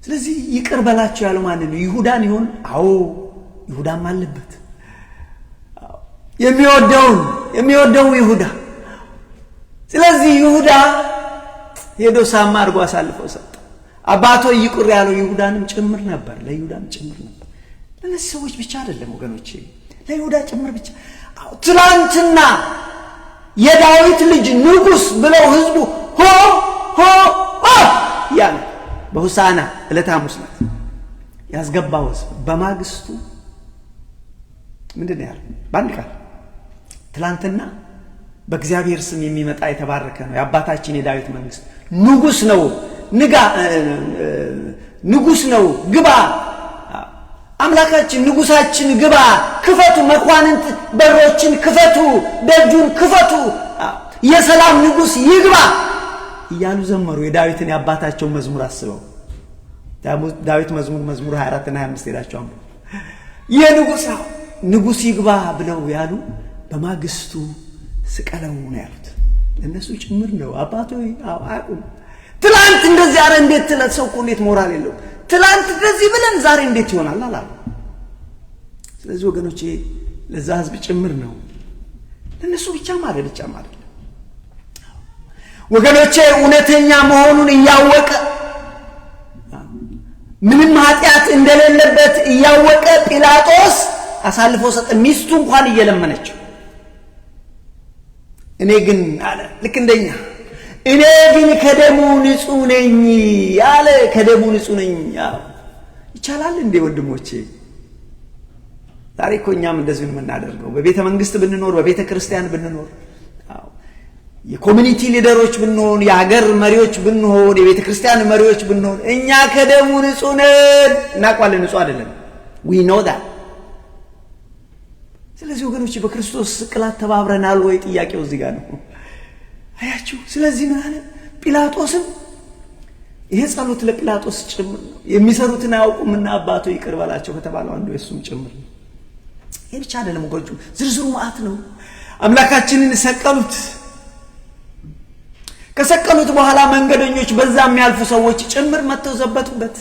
Speaker 2: ስለዚህ ይቅር በላቸው ያለው ማንን ነው? ይሁዳን ይሆን? አዎ ይሁዳም አለበት። የሚወደውን የሚወደው ይሁዳ። ስለዚህ ይሁዳ ሄዶ ሳማ አድርጎ አሳልፎ ሰጠ። አባቶ ይቅር ያለው ይሁዳንም ጭምር ነበር፣ ለይሁዳም ጭምር ነበር። ለእነዚህ ሰዎች ብቻ አይደለም ወገኖቼ፣ ለይሁዳ ጭምር ብቻ። ትላንትና የዳዊት ልጅ ንጉሥ ብለው ህዝቡ ሆ ሆ ሆ ያለ በሆሳዕና ዕለተ ሐሙስ ዕለት ያስገባው ህዝብ በማግስቱ ምንድን ነው ያለው? በአንድ ቃል ትላንትና በእግዚአብሔር ስም የሚመጣ የተባረከ ነው፣ የአባታችን የዳዊት መንግስት ንጉሥ ነው፣ ንጋ ንጉሥ ነው፣ ግባ አምላካችን ንጉሳችን ግባ፣ ክፈቱ፣ መኳንንት በሮችን ክፈቱ፣ ደጁን ክፈቱ፣ የሰላም ንጉሥ ይግባ እያሉ ዘመሩ። የዳዊትን የአባታቸውን መዝሙር አስበው። ዳዊት መዝሙር መዝሙር 24 እና 25 ሄዳችሁ አንብቡ። የንጉሥ ንጉሥ ይግባ ብለው ያሉ በማግስቱ ስቀለው ነው ያሉት። ለእነሱ ጭምር ነው። አባቶ አያውቁም። ትላንት እንደዚህ አረ እንዴት ትለት ሰው እኮ እንዴት ሞራል የለውም። ትላንት እንደዚህ ብለን ዛሬ እንዴት ይሆናል አላሉ። ስለዚህ ወገኖቼ ለዛ ህዝብ ጭምር ነው፣ ለእነሱ ብቻ ማለት ብቻ ማለት ወገኖቼ እውነተኛ መሆኑን እያወቀ ምንም ኃጢአት እንደሌለበት እያወቀ ጲላጦስ አሳልፎ ሰጠ። ሚስቱ እንኳን እየለመነችው እኔ ግን አለ ልክ እንደኛ እኔ ግን ከደሙ ንጹህ ነኝ አለ። ከደሙ ንጹህ ነኝ ይቻላል እንዴ ወንድሞቼ? ዛሬ እኮ እኛም እንደዚህ ነው የምናደርገው። በቤተ መንግስት ብንኖር፣ በቤተ ክርስቲያን ብንኖር፣ የ community leader ኦች ብንሆን፣ የሀገር መሪዎች ብንሆን፣ የቤተ ክርስቲያን መሪዎች ብንሆን እኛ ከደሙ ንጹህ ነን እናውቀዋለን። ንጹህ አይደለም፣ we know that። ስለዚህ ወገኖች በክርስቶስ ስቅላት ተባብረናል ወይ? ጥያቄው እዚህ ጋር ነው። አያችሁ። ስለዚህ ምን አለ ጲላጦስም፣ ይሄ ጸሎት ለጲላጦስ ጭምር ነው። የሚሰሩትን አያውቁምና አባቶ ይቅር በላቸው ከተባለው አንዱ የእሱም ጭምር ነው። ይሄ ብቻ አይደለም ወገኖች፣ ዝርዝሩ መዓት ነው። አምላካችንን ሰቀሉት። ከሰቀሉት በኋላ መንገደኞች፣ በዛ የሚያልፉ ሰዎች ጭምር መጥተው ዘበቱበት።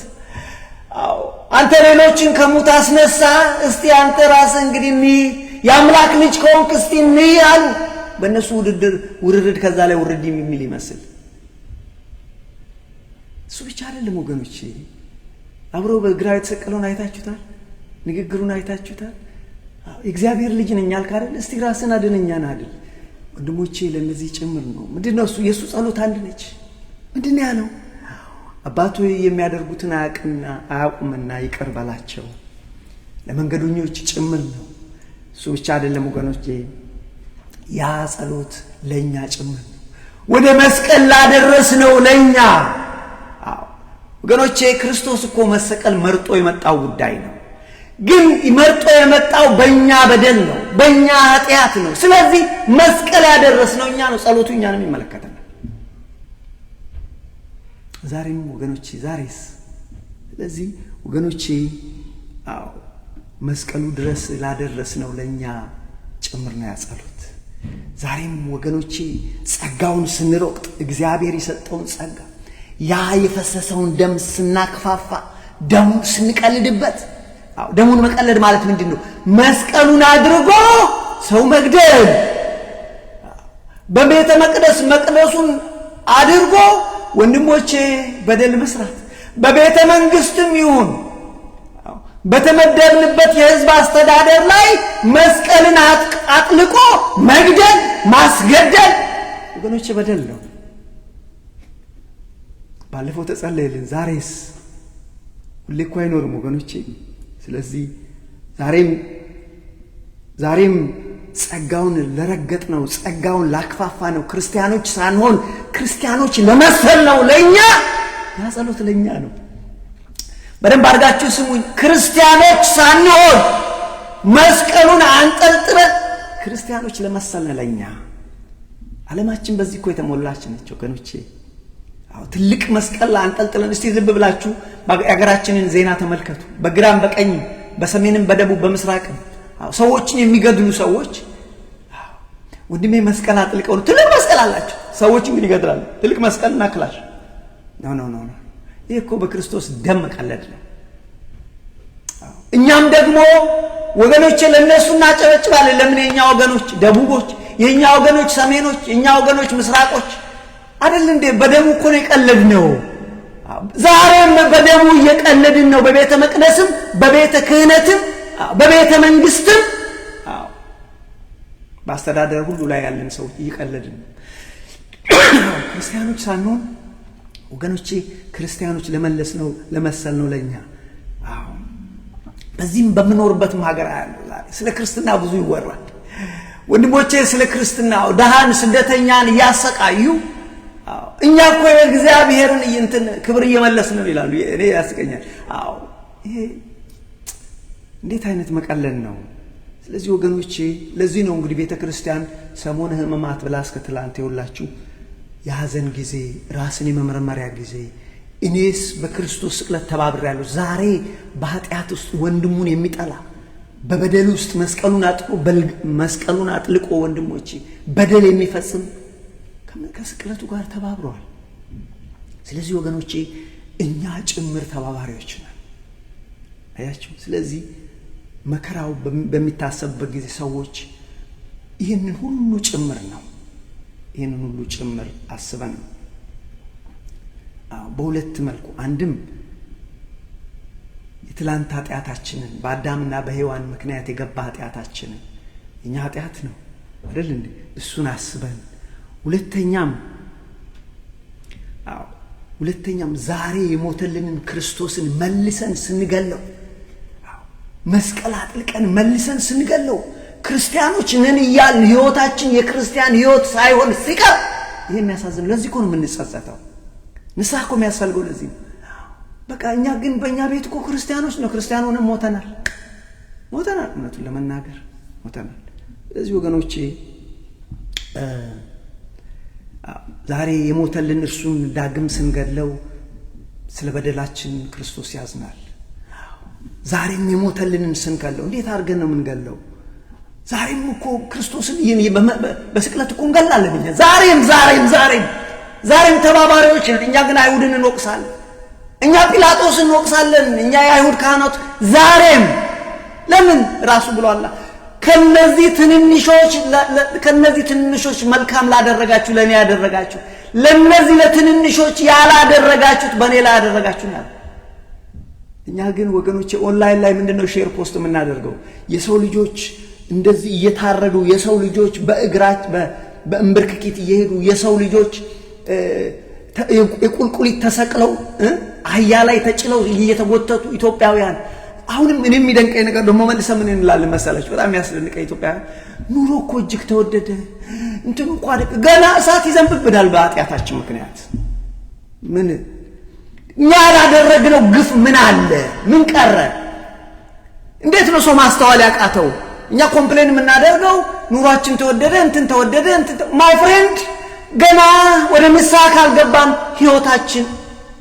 Speaker 2: አዎ አንተ ሌሎችን ከሙት አስነሳ፣ እስቲ አንተ ራስህ እንግዲህ እንይ፣ የአምላክ ልጅ ከሆንክ እስቲ እንይ አሉ። በእነሱ ውድድር ውርርድ ከዛ ላይ ውርድ የሚል ይመስል። እሱ ብቻ አይደለም ወገኖች፣ አብረው በግራ የተሰቀለውን አይታችሁታል። ንግግሩን አይታችሁታል። የእግዚአብሔር ልጅ ነኝ አልክ አይደል? እስቲ ራስን አድን እኛን አድን። ወንድሞቼ ለእነዚህ ጭምር ነው። ምንድን ነው እሱ? የእሱ ጸሎት አንድ ነች። ምንድን ነው ያለው? አባቱ የሚያደርጉትን አያውቁምና ይቅር በላቸው። ለመንገደኞች ጭምር ነው። እሱ ብቻ አይደለም ወገኖቼ፣ ያ ጸሎት ለእኛ ጭምር ነው። ወደ መስቀል ላደረስ ነው ለእኛ ወገኖቼ። ክርስቶስ እኮ መሰቀል መርጦ የመጣው ጉዳይ ነው። ግን መርጦ የመጣው በእኛ በደል ነው፣ በእኛ ኃጢአት ነው። ስለዚህ መስቀል ያደረስነው እኛ ነው። ጸሎቱ እኛንም ይመለከተናል። ዛሬም ወገኖቼ፣ ዛሬስ? ስለዚህ ወገኖቼ አዎ መስቀሉ ድረስ ላደረስነው ለእኛ ጭምር ነው ያ ጸሎት። ዛሬም ወገኖቼ ጸጋውን ስንረግጥ፣ እግዚአብሔር የሰጠውን ጸጋ፣ ያ የፈሰሰውን ደም ስናክፋፋ፣ ደሙን ስንቀልድበት። ደሙን መቀለድ ማለት ምንድን ነው? መስቀሉን አድርጎ ሰው መግደል፣ በቤተ መቅደስ መቅደሱን አድርጎ ወንድሞቼ በደል መስራት፣ በቤተ መንግስትም ይሁን በተመደብንበት የህዝብ አስተዳደር ላይ መስቀልን አጥልቆ መግደል፣ ማስገደል ወገኖቼ በደል ነው። ባለፈው ተጸለየልን፣ ዛሬስ? ሁሌ እኮ አይኖርም ወገኖቼ። ስለዚህ ዛሬም ጸጋውን ለረገጥ ነው፣ ጸጋውን ላክፋፋ ነው፣ ክርስቲያኖች ሳንሆን ክርስቲያኖች ለመሰል ነው ለእኛ ያ ጸሎት ለእኛ ነው። በደንብ አድርጋችሁ ስሙኝ። ክርስቲያኖች ሳንሆን መስቀሉን አንጠልጥለን ክርስቲያኖች ለመሰል ለኛ። ዓለማችን በዚህ እኮ የተሞላች ነች ወገኖቼ። አዎ ትልቅ መስቀል አንጠልጥለን፣ እስቲ ልብ ብላችሁ የሀገራችንን ዜና ተመልከቱ። በግራም በቀኝም በሰሜንም በደቡብ በምስራቅም ሰዎችን የሚገድሉ ሰዎች ወንድሜ መስቀል አጥልቀው ነው። ትልቅ መስቀል አላቸው። ሰዎች እንግዲህ ይገድላሉ። ትልቅ መስቀልና ክላሽ። No, no, no። ይህ እኮ በክርስቶስ ደም መቀለድ ነው። እኛም ደግሞ ወገኖቼ ለእነሱ እናጨበጭባለን። ለምን? የእኛ ወገኖች ደቡቦች፣ የእኛ ወገኖች ሰሜኖች፣ የእኛ ወገኖች ምስራቆች አይደል እንዴ? በደሙ እኮ ነው የቀለድነው። ዛሬም በደሙ እየቀለድን ነው። በቤተ መቅደስም በቤተ ክህነትም በቤተ መንግስትም በአስተዳደር ሁሉ ላይ ያለን ሰዎች እየቀለድን ነው። ክርስቲያኖች ሳንሆን ወገኖቼ ክርስቲያኖች ለመለስ ነው ለመሰል ነው ለእኛ። አዎ በዚህም በምኖርበትም ሀገር አያለሁ። ዛሬ ስለ ክርስትና ብዙ ይወራል ወንድሞቼ፣ ስለ ክርስትና ድሃን ስደተኛን እያሰቃዩ እኛ እኮ የእግዚአብሔርን እንትን ክብር እየመለስን ነው ይላሉ። እኔ ያስቀኛል። አዎ ይሄ እንዴት አይነት መቀለል ነው? ስለዚህ ወገኖቼ ለዚህ ነው እንግዲህ ቤተ ክርስቲያን ሰሞነ ሕማማት ብላ እስከ ትላንት የውላችሁ የሐዘን ጊዜ፣ ራስን የመመርመሪያ ጊዜ፣ እኔስ በክርስቶስ ስቅለት ተባብሬያለሁ። ዛሬ በኃጢአት ውስጥ ወንድሙን የሚጠላ፣ በበደል ውስጥ መስቀሉን አጥልቆ ወንድሞቼ በደል የሚፈጽም ከስቅለቱ ጋር ተባብረዋል። ስለዚህ ወገኖቼ እኛ ጭምር ተባባሪዎች ነን። አያችሁ። ስለዚህ መከራው በሚታሰብበት ጊዜ ሰዎች ይህንን ሁሉ ጭምር ነው፣ ይህንን ሁሉ ጭምር አስበን ነው። በሁለት መልኩ፣ አንድም የትላንት ኃጢአታችንን፣ በአዳምና በሔዋን ምክንያት የገባ ኃጢአታችንን፣ የኛ ኃጢአት ነው አይደል እንዴ? እሱን አስበን፣ ሁለተኛም ዛሬ የሞተልንን ክርስቶስን መልሰን ስንገለው፣ መስቀል አጥልቀን መልሰን ስንገለው፣ ክርስቲያኖች ነን እያልን ህይወታችን የክርስቲያን ህይወት ሳይሆን ሲቀር ይሄ የሚያሳዝን። ለዚህ እኮ ነው የምንጸጸተው። ንስሐ እኮ የሚያስፈልገው ለዚህ ነው። በቃ እኛ ግን በእኛ ቤት እኮ ክርስቲያኖች ነው፣ ክርስቲያን ሆነን ሞተናል፣ ሞተናል። እውነቱን ለመናገር ሞተናል። ስለዚህ ወገኖቼ ዛሬ የሞተልን እርሱን ዳግም ስንገድለው ስለ በደላችን ክርስቶስ ያዝናል። ዛሬም የሞተልንን ስንገለው እንዴት አድርገን ነው የምንገለው? ዛሬም እኮ ክርስቶስን በስቅለት እኮ እንገላለን እኛ። ዛሬም ዛሬም ዛሬም ዛሬም ተባባሪዎች ነን። እኛ ግን አይሁድን እንወቅሳለን። እኛ ጲላጦስን እንወቅሳለን። እኛ የአይሁድ ካህናት ዛሬም። ለምን? ራሱ ብሏላ፣ ከነዚህ ትንንሾች መልካም ላደረጋችሁ ለእኔ ያደረጋችሁ፣ ለነዚህ ለትንንሾች ያላደረጋችሁት በእኔ ላይ ያደረጋችሁ ነው ያለው። እኛ ግን ወገኖቼ ኦንላይን ላይ ምንድን ነው share post የምናደርገው? የሰው ልጆች እንደዚህ እየታረዱ፣ የሰው ልጆች በእግራች በእምብርክኪት እየሄዱ፣ የሰው ልጆች የቁልቁሊት ተሰቅለው፣ አህያ ላይ ተጭነው እየተጎተቱ ኢትዮጵያውያን። አሁንም እኔ የሚደንቀኝ ነገር ደግሞ መልሰን ምን እንላለን መሰላችሁ? በጣም የሚያስደንቀኝ ኢትዮጵያውያን ኑሮ እኮ እጅግ ተወደደ፣ እንትኑ እኮ አደቀ። ገና እሳት ይዘንብብናል በኃጢአታችን ምክንያት። ምን እኛ ያላደረግነው ግፍ ምን አለ? ምን ቀረ? እንዴት ነው ሰው ማስተዋል ያቃተው? እኛ complain የምናደርገው ኑሯችን ተወደደ፣ እንትን ተወደደ፣ እንትን። My friend፣ ገና ወደ ንስሐ ካልገባን ህይወታችን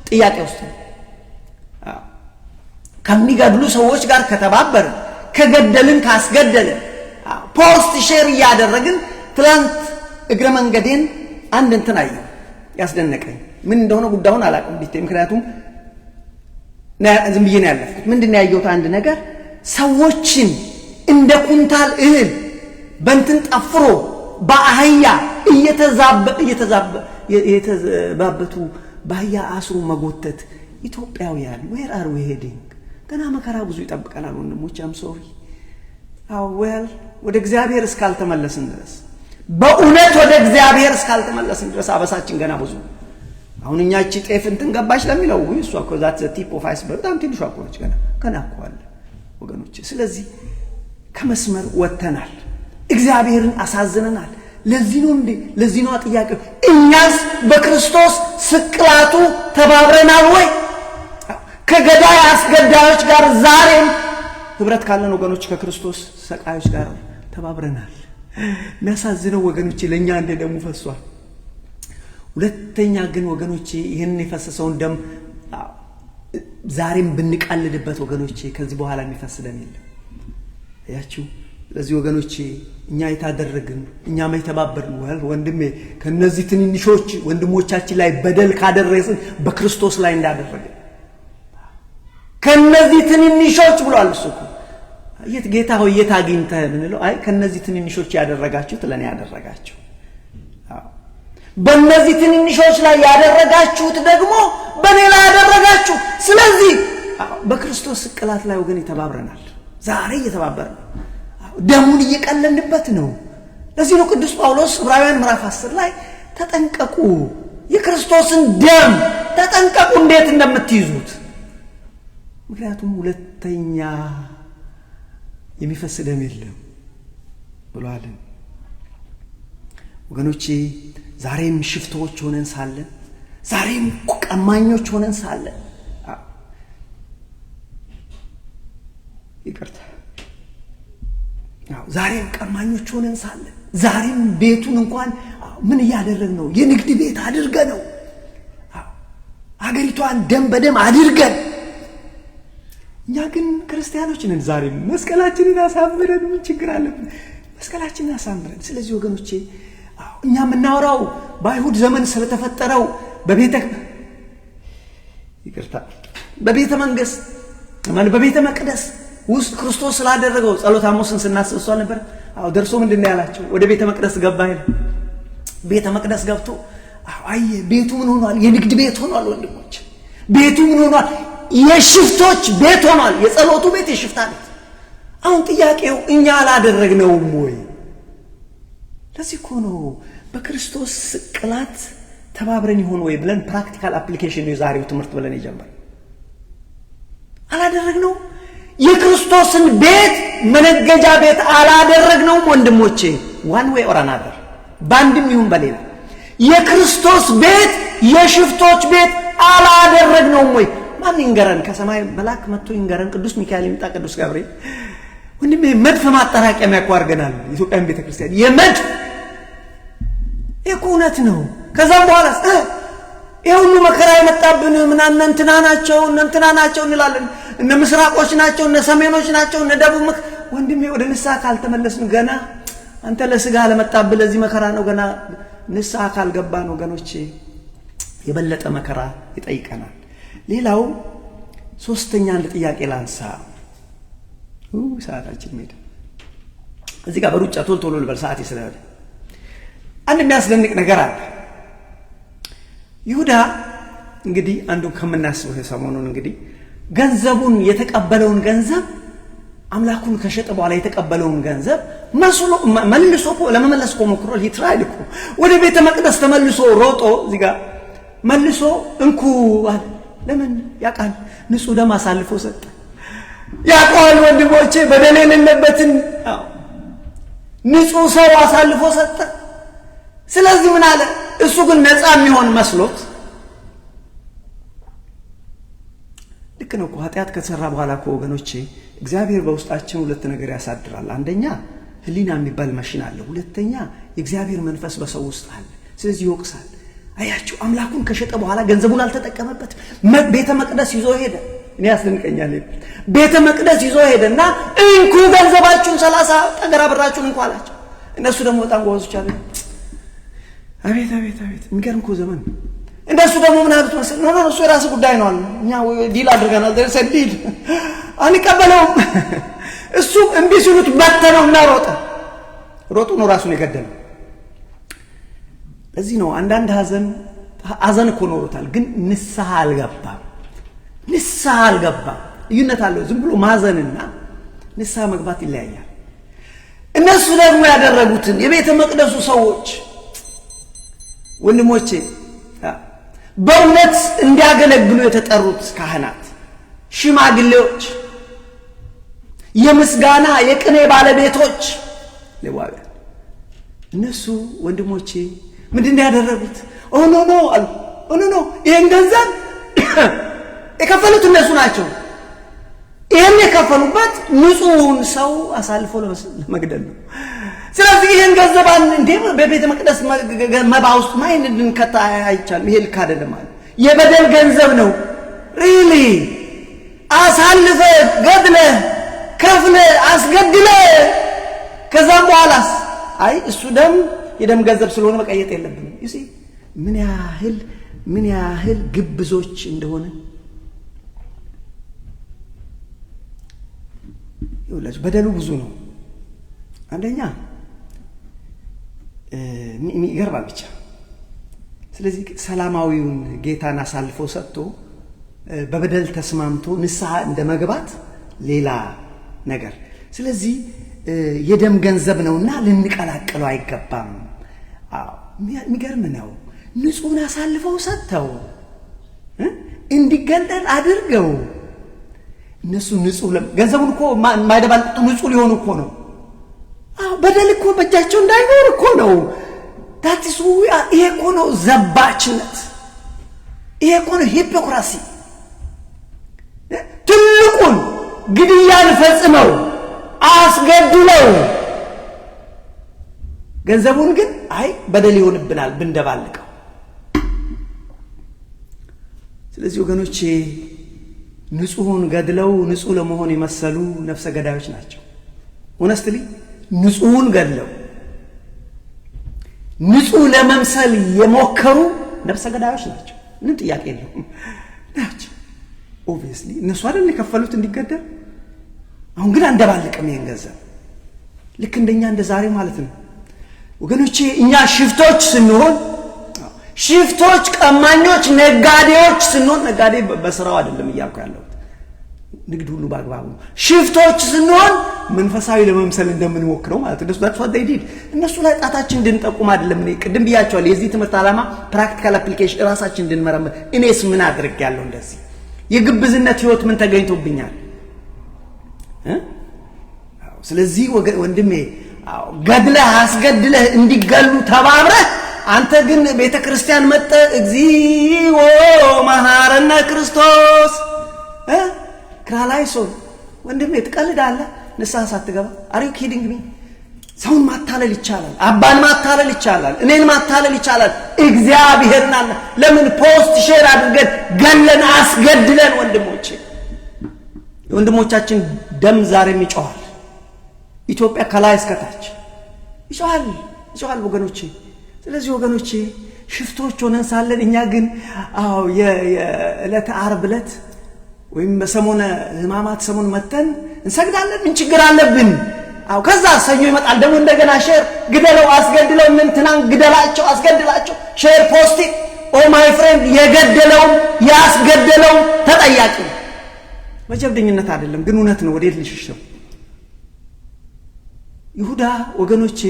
Speaker 2: ጥያቄ ውስጥ ነው። ከሚገድሉ ሰዎች ጋር ከተባበርን፣ ከገደልን፣ ካስገደልን፣ post share እያደረግን። ትላንት እግረ መንገዴን አንድ እንትን አየሁ ያስደነቀኝ። ምን እንደሆነ ጉዳዩን አላውቅም detail፣ ምክንያቱም ዝም ብዬ ነው ያለፍኩት። ምንድን ነው ያየሁት? አንድ ነገር፣ ሰዎችን እንደ ኩንታል እህል በእንትን ጠፍሮ በአህያ እየተዛበቱ በአህያ አስሮ መጎተት። ኢትዮጵያውያን where are we heading? ገና መከራ ብዙ ይጠብቀናል ወንድሞች። I'm sorry። አዎ፣ well፣ ወደ እግዚአብሔር እስካልተመለስን ድረስ፣ በእውነት ወደ እግዚአብሔር እስካልተመለስን ድረስ አበሳችን ገና ብዙ። አሁን እኛ እቺ ጤፍ እንትን ገባች ለሚለው እሷ እኮ that's tip of iceberg፣ በጣም ትንሿ እኮ ነች። ገና ገና እኮ አለ ወገኖች። ስለዚህ ከመስመር ወጥተናል። እግዚአብሔርን አሳዝነናል። ለዚህ ነው እንዴ? ለዚህ ነው ጥያቄው። እኛስ በክርስቶስ ስቅላቱ ተባብረናል ወይ? ከገዳይ አስገዳዮች ጋር ዛሬም ህብረት ካለን ወገኖች ከክርስቶስ ሰቃዮች ጋር ተባብረናል። የሚያሳዝነው ወገኖቼ ለእኛ እንደ ደሙ ፈሷል። ሁለተኛ ግን ወገኖቼ ይህንን የፈሰሰውን ደም ዛሬም ብንቀልድበት ወገኖቼ ከዚህ በኋላ የሚፈስ ደም የለም። አያችሁ። ስለዚህ ወገኖቼ እኛ የታደረግን፣ እኛ የተባበርን፣ well ወንድሜ፣ ከነዚህ ትንንሾች ወንድሞቻችን ላይ በደል ካደረስን በክርስቶስ ላይ እንዳደረግን። ከነዚህ ትንንሾች ብሏል እሱ እኮ። የት ጌታ ሆይ የት አግኝተህ ብንለው፣ አይ ከነዚህ ትንንሾች ያደረጋችሁት ለእኔ ያደረጋችሁ፣ በእነዚህ ትንንሾች ላይ ያደረጋችሁት ደግሞ በእኔ ላይ ያደረጋችሁ። ስለዚህ በክርስቶስ ስቅላት ላይ ወገን ተባብረናል። ዛሬ እየተባበርን ነው። ደሙን እየቀለድንበት ነው። ለዚህ ነው ቅዱስ ጳውሎስ ዕብራውያን ምዕራፍ 10 ላይ ተጠንቀቁ፣ የክርስቶስን ደም ተጠንቀቁ እንዴት እንደምትይዙት፣ ምክንያቱም ሁለተኛ የሚፈስ ደም የለም ብሏልን። ወገኖቼ ዛሬም ሽፍቶች ሆነን ሳለን፣ ዛሬም ቀማኞች ሆነን ሳለን፣ ይቅርታ፣ ዛሬም ቀማኞች ሆነን ሳለን፣ ዛሬም ቤቱን እንኳን ምን እያደረግን ነው? የንግድ ቤት አድርገ ነው። ሀገሪቷን ደም በደም አድርገን፣ እኛ ግን ክርስቲያኖች ነን። ዛሬ መስቀላችንን አሳምረን ምን ችግር አለብን? መስቀላችንን አሳምረን። ስለዚህ ወገኖቼ እኛ የምናወራው በአይሁድ ዘመን ስለተፈጠረው በቤተ ይቅርታ በቤተ መንግስት ማለት በቤተ መቅደስ ውስጥ ክርስቶስ ስላደረገው ጸሎተ ሐሙስን ስናስብ እሷ ነበር። አዎ ደርሶ ምንድን ነው ያላቸው? ወደ ቤተ መቅደስ ገባ ይላል። ቤተ መቅደስ ገብቶ አየ። ቤቱ ምን ሆኗል? የንግድ ቤት ሆኗል። ወንድሞች ቤቱ ምን ሆኗል? የሽፍቶች ቤት ሆኗል። የጸሎቱ ቤት የሽፍታ ቤት። አሁን ጥያቄው እኛ አላደረግነውም ወይ? ለዚህ እኮ ነው በክርስቶስ ስቅላት ተባብረን ይሆን ወይ ብለን practical application ነው የዛሬው ትምህርት ብለን የጀመርነው። አላደረግነውም። የክርስቶስን ቤት መነገጃ ቤት አላደረግነውም ወንድሞቼ። One way or another፣ በአንድም ይሁን በሌላ የክርስቶስ ቤት የሽፍቶች ቤት አላደረግነውም ወይ? ማን ይንገረን? ከሰማይ መልአክ መጥቶ ይንገረን። ቅዱስ ሚካኤል ይምጣ፣ ቅዱስ ገብርኤል። ወንድሜ መድፍ ማጠራቀሚያ እኮ አድርገናል ኢትዮጵያን ቤተክርስቲያን። የመድፍ እኮ እውነት ነው። ከዛም በኋላ ይህ ሁሉ መከራ የመጣብን ምናምን እነ እንትና ናቸው፣ እነ እንትና ናቸው እንላለን። እነ ምስራቆች ናቸው፣ እነ ሰሜኖች ናቸው፣ እነ ደቡብ። ወንድሜ ወደ ንስሐ ካልተመለስን ገና አንተ ለስጋ ለመጣብህ ለዚህ መከራ ነው። ገና ንስሐ ካልገባን ወገኖቼ የበለጠ መከራ ይጠይቀናል። ሌላው ሶስተኛ አንድ ጥያቄ ላንሳ። ሰዓታችን ሄደ። እዚህ ጋር በሩጫ ቶሎ ቶሎ ልበል ሰዓቴ ስለሆነ። አንድ የሚያስደንቅ ነገር አለ። ይሁዳ እንግዲህ አንዱ ከምናስበው ሰሞኑን እንግዲህ ገንዘቡን የተቀበለውን ገንዘብ፣ አምላኩን ከሸጠ በኋላ የተቀበለውን ገንዘብ መስሎ መልሶ ለመመለስ እኮ ሞክሯል። He tried እኮ። ወደ ቤተ መቅደስ ተመልሶ ሮጦ እዚህ ጋር መልሶ እንኩ አለ። ለምን ያውቃል? ንጹሕ ደም አሳልፎ ሰጠ። ያውቀዋል ወንድሞቼ፣ በደል የሌለበትን ንጹሕ ሰው አሳልፎ ሰጠ። ስለዚህ ምን አለ? እሱ ግን ነፃ የሚሆን መስሎት። ልክ ነው እኮ። ኃጢአት ከተሰራ በኋላ እኮ ወገኖቼ እግዚአብሔር በውስጣችን ሁለት ነገር ያሳድራል። አንደኛ ሕሊና የሚባል መሽን አለ። ሁለተኛ የእግዚአብሔር መንፈስ በሰው ውስጥ አለ። ስለዚህ ይወቅሳል። አያችሁ፣ አምላኩን ከሸጠ በኋላ ገንዘቡን አልተጠቀመበትም። ቤተ መቅደስ ይዞ ሄደ። እኔ ያስደንቀኛል። ቤተ መቅደስ ይዞ ሄደና እንኩ ገንዘባችሁን፣ 30 ጠገራ ብራችሁን እንኩ አላቸው። እነሱ ደግሞ በጣም ጎበዞች አሉ። አቤት አቤት አቤት፣ የሚገርም እኮ ዘመን። እነሱ ደግሞ ምን አሉት መሰለህ? No, no፣ እሱ የራስህ ጉዳይ ነው አሉ። እኛ deal አድርገናል፣ there's a deal፣ አንቀበለውም። እሱ እምቢ ሲሉት በተነውና ሮጠ። ሮጡ ነው ራሱን የገደለው። ለዚህ ነው አንዳንድ ሀዘን ሀዘን እኮ ኖሮታል፣ ግን ንስሐ አልገባም። ንስሐ አልገባም። ልዩነት አለው። ዝም ብሎ ማዘንና ንስሐ መግባት ይለያያል። እነሱ ደግሞ ያደረጉትን የቤተ መቅደሱ ሰዎች ወንድሞቼ፣ በእውነት እንዲያገለግሉ የተጠሩት ካህናት፣ ሽማግሌዎች፣ የምስጋና የቅኔ ባለቤቶች ሌዋውያን፣ እነሱ ወንድሞቼ ምንድን ነው ያደረጉት? Oh no, no አሉ። Oh no, no፣ ይህን ገንዘብ የከፈሉት እነሱ ናቸው። ይህን የከፈሉበት ንጹሑን ሰው አሳልፎ ለመግደል ነው። ስለዚህ ይህን ገንዘብ እንዴ በቤተ መቅደስ መባ ውስጥ ማይን እንድንከታ አይቻልም። ይሄ ልክ አይደለም አሉ። የበደል ገንዘብ ነው። Really አሳልፈ ገድለ ከፍለ አስገድለ ከዛም በኋላስ አይ እሱ ደም የደም ገንዘብ ስለሆነ መቀየጥ የለብንም። You see ምን ያህል ግብዞች እንደሆነ ይኸውላችሁ። በደሉ ብዙ ነው። አንደኛ ይገርማል ብቻ። ስለዚህ ሰላማዊውን ጌታን አሳልፎ ሰጥቶ በበደል ተስማምቶ ንስሐ እንደ መግባት ሌላ ነገር። ስለዚህ የደም ገንዘብ ነውና ልንቀላቅለው አይገባም። የሚገርም ነው። ንጹሕን አሳልፈው ሰጥተው እንዲገደል አድርገው እነሱ ንጹህ ገንዘቡን እኮ የማይደባልቁት ንጹህ ሊሆኑ እኮ ነው። በደል እኮ በእጃቸው እንዳይኖር እኮ ነው። That's ይሄ እኮ ነው ዘባችነት። ይሄ እኮ ነው hypocrisy። ትልቁን ግድያን ፈጽመው አስገድለው ገንዘቡን ግን አይ በደል ይሆንብናል ብንደባልቀው። ስለዚህ ወገኖቼ ስለዚህ ወገኖቼ ንጹሑን ገድለው ንጹሕ ለመሆን የመሰሉ ነፍሰ ገዳዮች ናቸው። Honestly ንጹሑን ገድለው ንጹሕ ለመምሰል የሞከሩ ነፍሰ ገዳዮች ናቸው። ምንም ጥያቄ የለውም ናቸው። Obviously እነሱ አይደል የከፈሉት እንዲገደል። አሁን ግን አንደባልቅም ይሄን ገንዘብ፣ ልክ እንደኛ እንደ ዛሬ ማለት ነው ወገኖቼ። እኛ ሽፍቶች ስንሆን፣ ሽፍቶች፣ ቀማኞች፣ ነጋዴዎች ስንሆን፣ ነጋዴ በስራው አይደለም እያልኩ ያለሁት፣ ንግድ ሁሉ በአግባቡ ነው። ሽፍቶች ስንሆን መንፈሳዊ ለመምሰል እንደምንሞክረው ማለት ነው። That's what they did። እነሱ ላይ ጣታችን እንድንጠቁም አይደለም። እኔ ቅድም ብያቸዋለሁ። የዚህ ትምህርት ዓላማ practical application፣ እራሳችን እንድንመረምር። እኔስ ምን አድርጌያለሁ? እንደዚህ የግብዝነት ህይወት ምን ተገኝቶብኛል? ስለዚህ ወንድሜ ገድለህ አስገድለህ እንዲገሉ ተባብረህ አንተ ግን ቤተ ክርስቲያን መጥተህ እግዚኦ መሐረነ ክርስቶስ ክራላይሶን፣ ወንድሜ ትቀልዳለህ። ንስሐ ሳትገባ፣ are you kidding me? ሰውን ማታለል ይቻላል። አባን ማታለል ይቻላል። እኔን ማታለል ይቻላል። እግዚአብሔርን አለ ለምን post share አድርገን ገለን አስገድለን፣ ወንድሞቼ፣ የወንድሞቻችን ደም ዛሬም ይጮኻል። ኢትዮጵያ ከላይ እስከታች ይጮኻል፣ ይጮኻል ወገኖቼ። ስለዚህ ወገኖቼ ሽፍቶች ሆነን ሳለን እኛ ግን አዎ የዕለተ ዓርብ ዕለት ወይም በሰሞነ ሕማማት ሰሞን መተን እንሰግዳለን። ምን ችግር አለብን? አዎ ከዛ ሰኞ ይመጣል ደግሞ እንደገና share፣ ግደለው፣ አስገድለው፣ እንትናን ግደላቸው፣ አስገድላቸው፣ share post። Oh my friend፣ የገደለውም ያስገደለውም ተጠያቂ ነው። በጀብደኝነት አይደለም ግን እውነት ነው። ወዴት ልሽሸው? ይሁዳ ወገኖቼ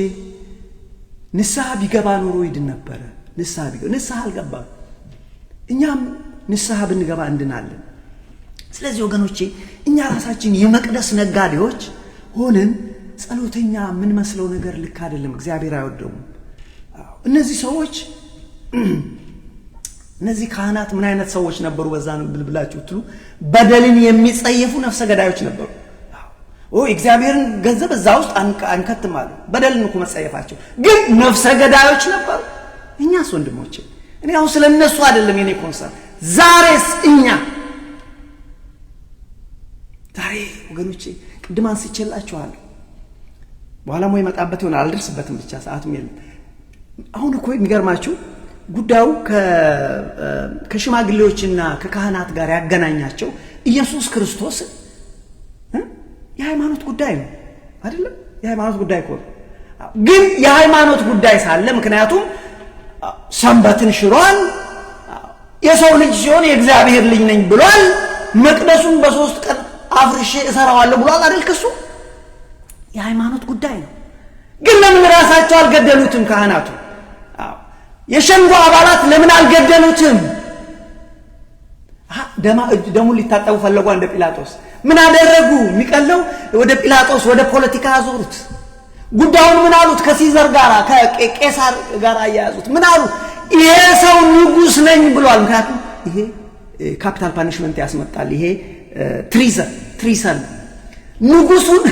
Speaker 2: ንስሐ ቢገባ ኖሮ ይድን ነበረ። ንስሐ ቢገባ፣ ንስሐ አልገባም። እኛም ንስሐ ብንገባ እንድናለን። ስለዚህ ወገኖቼ እኛ ራሳችን የመቅደስ ነጋዴዎች ሆነን ጸሎተኛ የምንመስለው ነገር ልክ አይደለም። እግዚአብሔር አይወደውም። እነዚህ ሰዎች፣ እነዚህ ካህናት ምን አይነት ሰዎች ነበሩ? በዛ ብላችሁ ብትሉ በደልን የሚጸየፉ ነፍሰ ገዳዮች ነበሩ። እግዚአብሔርን ገንዘብ እዛ ውስጥ አንከትም አሉ። በደልን እኮ መጸየፋቸው፣ ግን ነፍሰ ገዳዮች ነበሩ። እኛስ ወንድሞቼ፣ እኔ አሁን ስለ እነሱ አይደለም የኔ concern። ዛሬስ እኛ ዛሬ ወገኖቼ ቅድም አንስቼላችኋለሁ። በኋላም ወይ መጣበት ይሆናል፣ አልደርስበትም፣ ብቻ ሰዓቱም የለም። አሁን እኮ የሚገርማችሁ ጉዳዩ ከሽማግሌዎችና ከካህናት ጋር ያገናኛቸው ኢየሱስ ክርስቶስ የሃይማኖት ጉዳይ ነው አይደለም? የሃይማኖት ጉዳይ እኮ ነው። ግን የሃይማኖት ጉዳይ ሳለ ምክንያቱም ሰንበትን ሽሯል፣ የሰው ልጅ ሲሆን የእግዚአብሔር ልጅ ነኝ ብሏል፣ መቅደሱን በ3 ቀን አፍርሼ እሰራዋለሁ ብሏል አይደል? ክሱ የሃይማኖት ጉዳይ ነው። ግን ለምን ራሳቸው አልገደሉትም? ካህናቱ፣ የሸንጎ አባላት ለምን አልገደሉትም? ደሙን ሊታጠቡ ፈለጓ እንደ ጲላጦስ። ምን አደረጉ? የሚቀለው ወደ ጲላጦስ፣ ወደ ፖለቲካ አዞሩት። ጉዳዩን ምን አሉት? ከ Caesar ጋር፣ ከቄሳር ጋር አያያዙት። ምን አሉ? ይሄ ሰው ንጉሥ ነኝ ብሏል። ምክንያቱም ይሄ capital punishment ያስመጣል። ይሄ treason፣ treason፣ ንጉሱን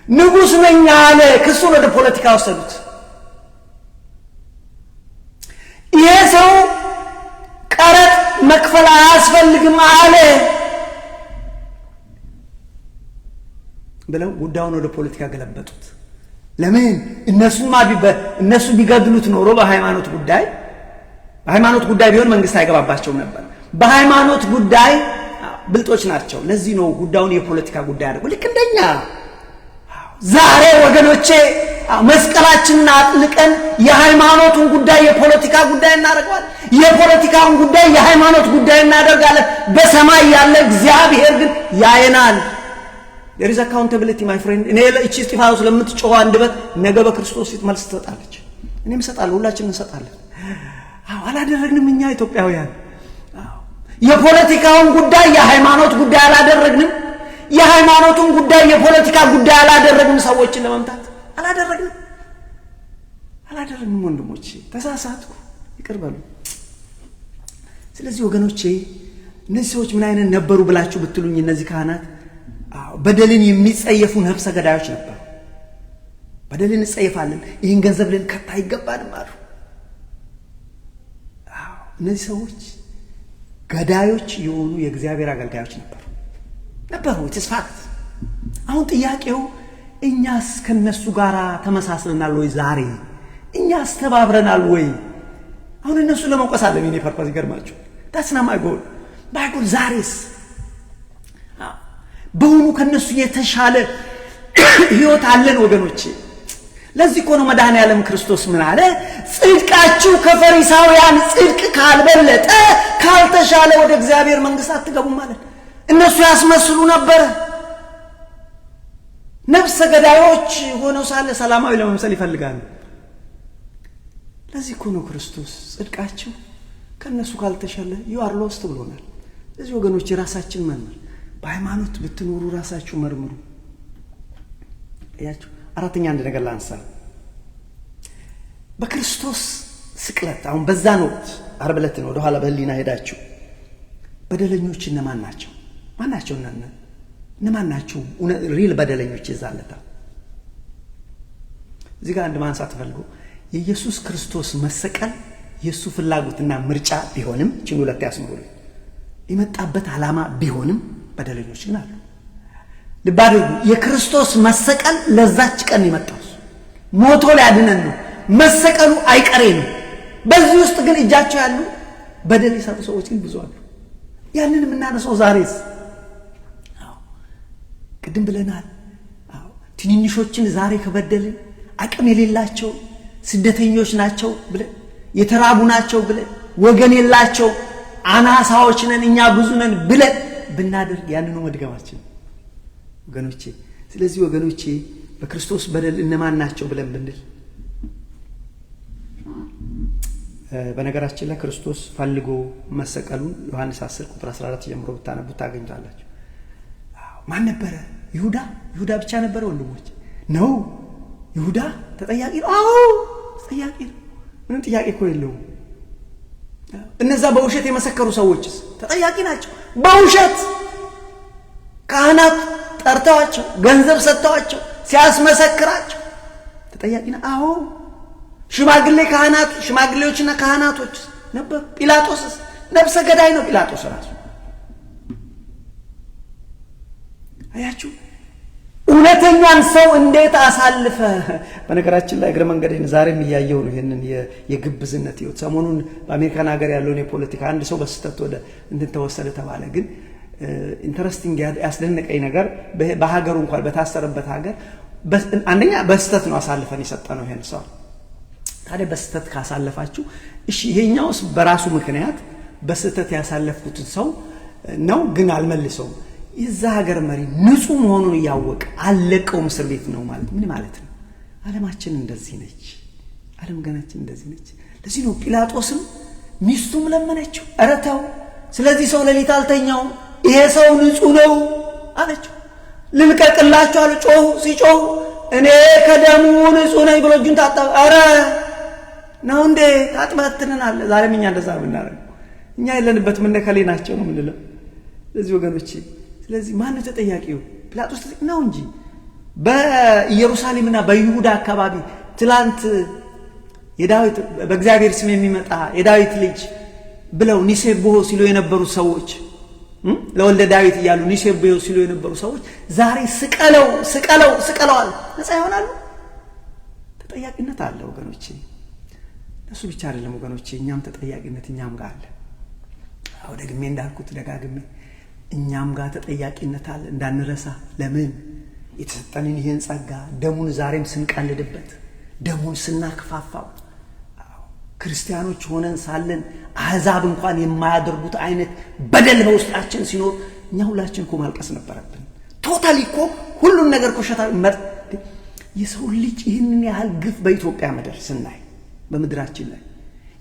Speaker 2: ንጉሥ ነኝ አለ። ክሱን ወደ ፖለቲካ ወሰዱት። ይሄ ሰው ቀረጥ መክፈል አያስፈልግም አለ ብለው ጉዳዩን ወደ ፖለቲካ ገለበጡት። ለምን? እነሱማ እነሱ ቢገድሉት ኖሮ በሃይማኖት ጉዳይ ቢሆን መንግስት አይገባባቸውም ነበር። በሃይማኖት ጉዳይ ብልጦች ናቸው። ለዚህ ነው ጉዳዩን የፖለቲካ ጉዳይ አድርገው፣ ልክ እንደኛ ዛሬ ወገኖቼ መስቀላችንን አጥልቀን የሃይማኖቱን ጉዳይ የፖለቲካ ጉዳይ እናደርገዋለን። የፖለቲካውን ጉዳይ የሃይማኖት ጉዳይ እናደርጋለን። በሰማይ ያለ እግዚአብሔር ግን ያየናል። There is accountability, my friend። እኔ እቺ እስጢፋኖስ ለምትጮኸው አንደበት ነገ በክርስቶስ ፊት መልስ ትሰጣለች። እኔም እሰጣለሁ፣ ሁላችንም እንሰጣለን። አዎ አላደረግንም። እኛ ኢትዮጵያውያን የፖለቲካውን ጉዳይ የሃይማኖት ጉዳይ አላደረግንም። የሃይማኖቱን ጉዳይ የፖለቲካ ጉዳይ አላደረግንም። ሰዎችን ለመምታት አላደረግንም፣ አላደረግንም። ወንድሞቼ ተሳሳትኩ፣ ይቅር በሉ። ስለዚህ ወገኖቼ እነዚህ ሰዎች ምን አይነት ነበሩ ብላችሁ ብትሉኝ እነዚህ ካህናት በደልን የሚጸየፉ ነፍሰ ገዳዮች ነበሩ። በደልን እንጸየፋለን፣ ይህን ገንዘብ ልንከት አይገባንም አሉ። እነዚህ ሰዎች ገድለው አስገድለው ገዳዮች የሆኑ የእግዚአብሔር አገልጋዮች ነበሩ። It's fact። አሁን ጥያቄው እኛስ ከነሱ ጋር ተመሳስለናል ወይ? ዛሬ እኛስ ተባብረናል ወይ? አሁን እነሱ ለመውቀስ አይደለም የኔ purpose፣ ይገርማችሁ። That's not my goal, my goal ዛሬስ በውኑ ከነሱ የተሻለ ህይወት አለን ወገኖቼ? ለዚህ እኮ ነው መድኃኔ ዓለም ክርስቶስ ምን አለ? ጽድቃችሁ ከፈሪሳውያን ጽድቅ ካልበለጠ፣ ካልተሻለ ወደ እግዚአብሔር መንግስት አትገቡም ማለት። እነሱ ያስመስሉ ነበረ። ነፍሰ ገዳዮች ሆነው ሳለ ሰላማዊ ለመምሰል ይፈልጋሉ። ለዚህ እኮ ነው ክርስቶስ ጽድቃችሁ ከእነሱ ካልተሻለ you are lost ብሎናል። እዚህ ወገኖች የራሳችን መርምር፣ በሃይማኖት ብትኖሩ ራሳችሁ መርምሩ። እያችሁ አራተኛ አንድ ነገር ላንሳ። በክርስቶስ ስቅለት አሁን በዛን ወቅት ዓርብ ዕለት ነው። ወደኋላ በህሊና ሄዳችሁ በደለኞች እነማን ናቸው? ማን ናቸው? እነማን ናቸው real በደለኞች? የዛለታ እዚህ ጋር አንድ ማንሳት ፈልጎ የኢየሱስ ክርስቶስ መሰቀል የእሱ ፍላጎትና ምርጫ ቢሆንም፣ ችን ሁለት ያስምሩልኝ፣ የመጣበት ዓላማ ቢሆንም በደለኞች ግን አሉ። ልብ አድርጉ። የክርስቶስ መሰቀል ለዛች ቀን የመጣው ሞቶ ሊያድነን ነው። መሰቀሉ አይቀሬ ነው። በዚህ ውስጥ ግን እጃቸው ያሉ በደል የሰሩ ሰዎች ግን ብዙ አሉ። ያንን የምናነሳው ዛሬስ ቅድም ብለናል። ትንንሾችን ዛሬ ከበደልን፣ አቅም የሌላቸው ስደተኞች ናቸው ብለን፣ የተራቡ ናቸው ብለን፣ ወገን የላቸው፣ አናሳዎች ነን እኛ ብዙ ነን ብለን ብናደርግ ያንኑ መድገማችን ወገኖቼ። ስለዚህ ወገኖቼ በክርስቶስ በደል እነማን ናቸው ብለን ብንል፣ በነገራችን ላይ ክርስቶስ ፈልጎ መሰቀሉን ዮሐንስ 10 ቁጥር 14 ጀምሮ ብታነቡት ታገኙታላችሁ። ማን ነበረ? ይሁዳ። ይሁዳ ብቻ ነበረ ወንድሞች? ነው። ይሁዳ ተጠያቂ ነው። አዎ ተጠያቂ ነው። ምንም ጥያቄ እኮ የለውም። እነዛ በውሸት የመሰከሩ ሰዎችስ ተጠያቂ ናቸው። በውሸት ካህናት ጠርተዋቸው ገንዘብ ሰጥተዋቸው ሲያስመሰክራቸው ተጠያቂ ነው። አዎ ሽማግሌ ካህናት ሽማግሌዎችና ካህናቶች ነበሩ። ጲላጦስስ ነፍሰ ገዳይ ነው። ጲላጦስ ራሱ አያችሁ፣ እውነተኛን ሰው እንዴት አሳልፈ። በነገራችን ላይ እግረ መንገዴን ዛሬም እያየሁ ነው ይህንን የግብዝነት ህይወት። ሰሞኑን በአሜሪካን ሀገር ያለውን የፖለቲካ አንድ ሰው በስህተት ወደ እንትን ተወሰደ ተባለ። ግን interesting ያስደነቀኝ ነገር በሀገሩ እንኳን በታሰረበት ሀገር አንደኛ በስህተት ነው አሳልፈን የሰጠነው ይሄን ሰው። ታዲያ በስህተት ካሳለፋችሁ እሺ፣ ይሄኛውስ በራሱ ምክንያት በስህተት ያሳለፍኩትን ሰው ነው፣ ግን አልመልሰውም። የዛ ሀገር መሪ ንጹህ መሆኑን እያወቀ አለቀውም እስር ቤት ነው ማለት ምን ማለት ነው? ዓለማችን እንደዚህ ነች። ዓለም ገናችን እንደዚህ ነች። ለዚህ ነው ጲላጦስም ሚስቱም ለመነችው፣ ኧረ ተው፣ ስለዚህ ሰው ሌሊት አልተኛውም፣ ይሄ ሰው ንጹህ ነው አለችው። ልልቀቅላችሁ አሉ። ጮሁ። ሲጮሁ እኔ ከደሙ ንጹህ ነኝ ብሎ እጁን ታጠበ። ኧረ ነው እንዴ ታጥበህ ትንናለህ። ዛሬም እኛ እንደዛ ነው የምናደርገው። እኛ የለንበት ምን ከሌ ናቸው ነው የምንለው። ስለዚህ ወገኖቼ፣ ስለዚህ ማነው ተጠያቂው? ጲላጦስ ነው እንጂ በኢየሩሳሌምና በይሁዳ አካባቢ ትላንት የዳዊት በእግዚአብሔር ስም የሚመጣ የዳዊት ልጅ ብለው ኒሴብሖ ሲሉ የነበሩ ሰዎች፣ ለወልደ ዳዊት እያሉ ኒሴብሖ ሲሉ የነበሩ ሰዎች ዛሬ ስቀለው፣ ስቀለው፣ ስቀለው አሉ። ነፃ ይሆናሉ? ተጠያቂነት አለ ወገኖቼ። እነሱ ብቻ አይደለም ወገኖቼ፣ እኛም ተጠያቂነት እኛም ጋር አለ። አዎ ደግሜ እንዳልኩት ደጋግሜ እኛም ጋር ተጠያቂነት አለ እንዳንረሳ። ለምን የተሰጠንን ይህን ጸጋ ደሙን ዛሬም ስንቀልድበት፣ ደሙን ስናክፋፋው፣ ክርስቲያኖች ሆነን ሳለን አሕዛብ እንኳን የማያደርጉት አይነት በደል በውስጣችን ሲኖር እኛ ሁላችን እኮ ማልቀስ ነበረብን። Totally እኮ ሁሉን ነገር ኮሸታ የሰው ልጅ ይህንን ያህል ግፍ በኢትዮጵያ ምድር ስናይ፣ በምድራችን ላይ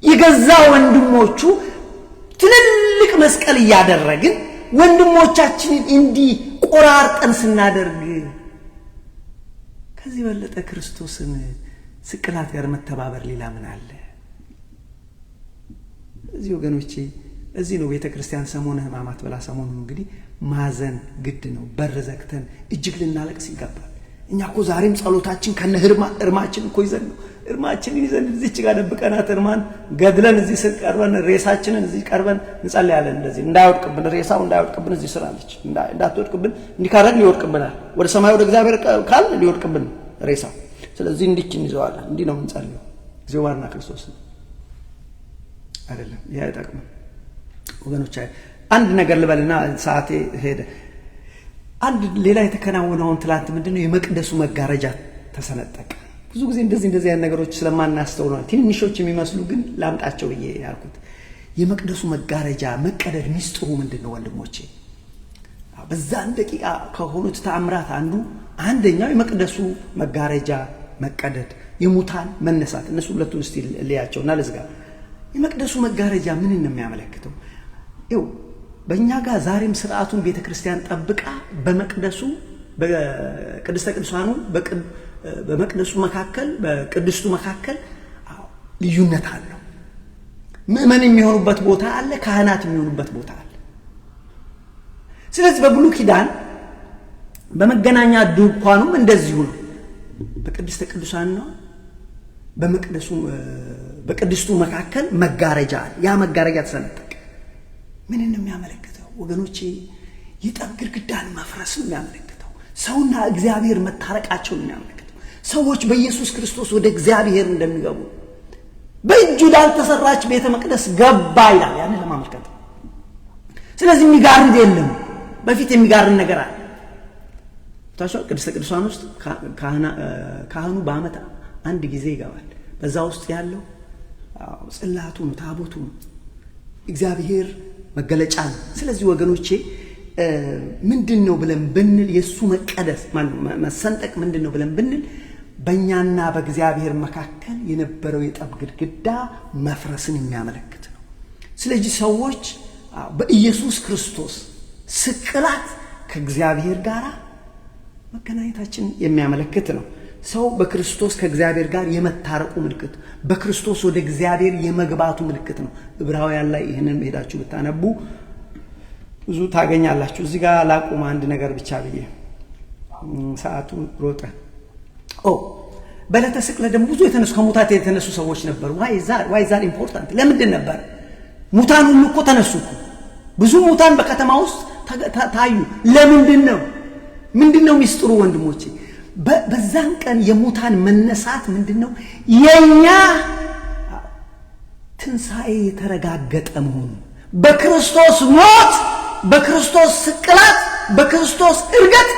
Speaker 2: የገዛ ወንድሞቹ ትልልቅ መስቀል እያደረግን ወንድሞቻችንን እንዲህ ቆራርጠን ስናደርግ ከዚህ በለጠ ክርስቶስን ስቅላት ጋር መተባበር ሌላ ምን አለ? እዚህ ወገኖቼ እዚህ ነው ቤተ ክርስቲያን ሰሞነ ሕማማት ብላ ሰሞኑን እንግዲህ ማዘን ግድ ነው። በር ዘግተን እጅግ ልናለቅስ ይገባል። እኛ እኮ ዛሬም ጸሎታችን ከነ እርማችን እኮ ይዘን ነው። እርማችንን ይዘን እዚች ጋር ደብቀናት እርማን ገድለን እዚህ ስር ቀርበን ሬሳችንን እዚህ ቀርበን እንጸልያለን። እንደዚህ እንዳይወድቅብን፣ ሬሳው እንዳይወድቅብን እዚህ ስር አለች፣ እንዳትወድቅብን። እንዲህ ካደረግን ሊወድቅብናል። ወደ ሰማይ ወደ እግዚአብሔር ካል ሊወድቅብን ሬሳው። ስለዚህ እንዲች እንይዘዋለን። እንዲህ ነው የምንጸልየው። እግዚኦ መሐረነ ክርስቶስ አይደለም። ይሄ አይጠቅምም ወገኖች። አንድ ነገር ልበልና ሰዓቴ ሄደ። አንድ ሌላ የተከናወነውን ትላንት ምንድነው? የመቅደሱ መጋረጃ ተሰነጠቀ። ብዙ ጊዜ እንደዚህ እንደዚህ አይነት ነገሮች ስለማናስተውል ነው ትንንሾች የሚመስሉ ግን ላምጣቸው ብዬ ያልኩት። የመቅደሱ መጋረጃ መቀደድ ሚስጥሩ ምንድን ነው ወንድሞቼ? በዛን ደቂቃ ከሆኑት ተአምራት አንደኛው የመቅደሱ መጋረጃ መቀደድ፣ የሙታን መነሳት። እነሱ ሁለቱን እስቲ ልያቸውና ልዝጋ። የመቅደሱ መጋረጃ ምንን ነው የሚያመለክተው? ይኸው በእኛ ጋር ዛሬም ስርዓቱን ቤተ ክርስቲያን ጠብቃ በመቅደሱ በቅድስተ ቅዱሳኑ በመቅደሱ መካከል በቅድስቱ መካከል ልዩነት አለው። ምእመን የሚሆኑበት ቦታ አለ፣ ካህናት የሚሆኑበት ቦታ አለ። ስለዚህ በብሉይ ኪዳን በመገናኛ ድንኳኑም እንደዚሁ ነው። በቅድስተ ቅዱሳንና በመቅደሱ በቅድስቱ መካከል መጋረጃ አለ። ያ መጋረጃ ተሰነጠቀ። ምን ነው የሚያመለክተው ወገኖቼ? የጠብ ግድግዳን መፍረስ ነው የሚያመለክተው። ሰውና እግዚአብሔር መታረቃቸውን ነው የሚያመለክተው። ሰዎች በኢየሱስ ክርስቶስ ወደ እግዚአብሔር እንደሚገቡ፣ በእጁ ላልተሰራች ቤተ መቅደስ ገባ ይላል። ያንን ለማመልከት። ስለዚህ የሚጋርድ የለም። በፊት የሚጋርድ ነገር አለ። ታሽ ቅድስተ ቅዱሳን ውስጥ ካህኑ በዓመት አንድ ጊዜ ይገባል። በዛ ውስጥ ያለው ጽላቱ ነው፣ ታቦቱ ነው፣ እግዚአብሔር መገለጫ ነው። ስለዚህ ወገኖቼ፣ ምንድን ነው ብለን ብንል፣ የእሱ መቀደስ መሰንጠቅ ምንድን ነው ብለን ብንል፣ በእኛና በእግዚአብሔር መካከል የነበረው የጠብ ግድግዳ መፍረስን የሚያመለክት ነው። ስለዚህ ሰዎች በኢየሱስ ክርስቶስ ስቅላት ከእግዚአብሔር ጋር መገናኘታችን የሚያመለክት ነው። ሰው በክርስቶስ ከእግዚአብሔር ጋር የመታረቁ ምልክት፣ በክርስቶስ ወደ እግዚአብሔር የመግባቱ ምልክት ነው። ዕብራውያን ላይ ይህንን ሄዳችሁ ብታነቡ ብዙ ታገኛላችሁ። እዚህ ጋር ላቁም አንድ ነገር ብቻ ብዬ፣ ሰዓቱ ሮጠ። ኦ፣ በዕለተ ስቅለት ደግሞ ብዙ የተነሱ ከሙታት የተነሱ ሰዎች ነበሩ። Why is that important? ለምንድን ነበር? ሙታን ሁሉ እኮ ተነሱ እኮ። ብዙ ሙታን በከተማ ውስጥ ታዩ። ለምንድን ነው? ምንድን ነው ሚስጥሩ ወንድሞቼ? በዛን ቀን የሙታን መነሳት ምንድን ነው? የኛ ትንሣኤ የተረጋገጠ መሆኑ፣ በክርስቶስ ሞት፣ በክርስቶስ ስቅላት፣ በክርስቶስ እርገት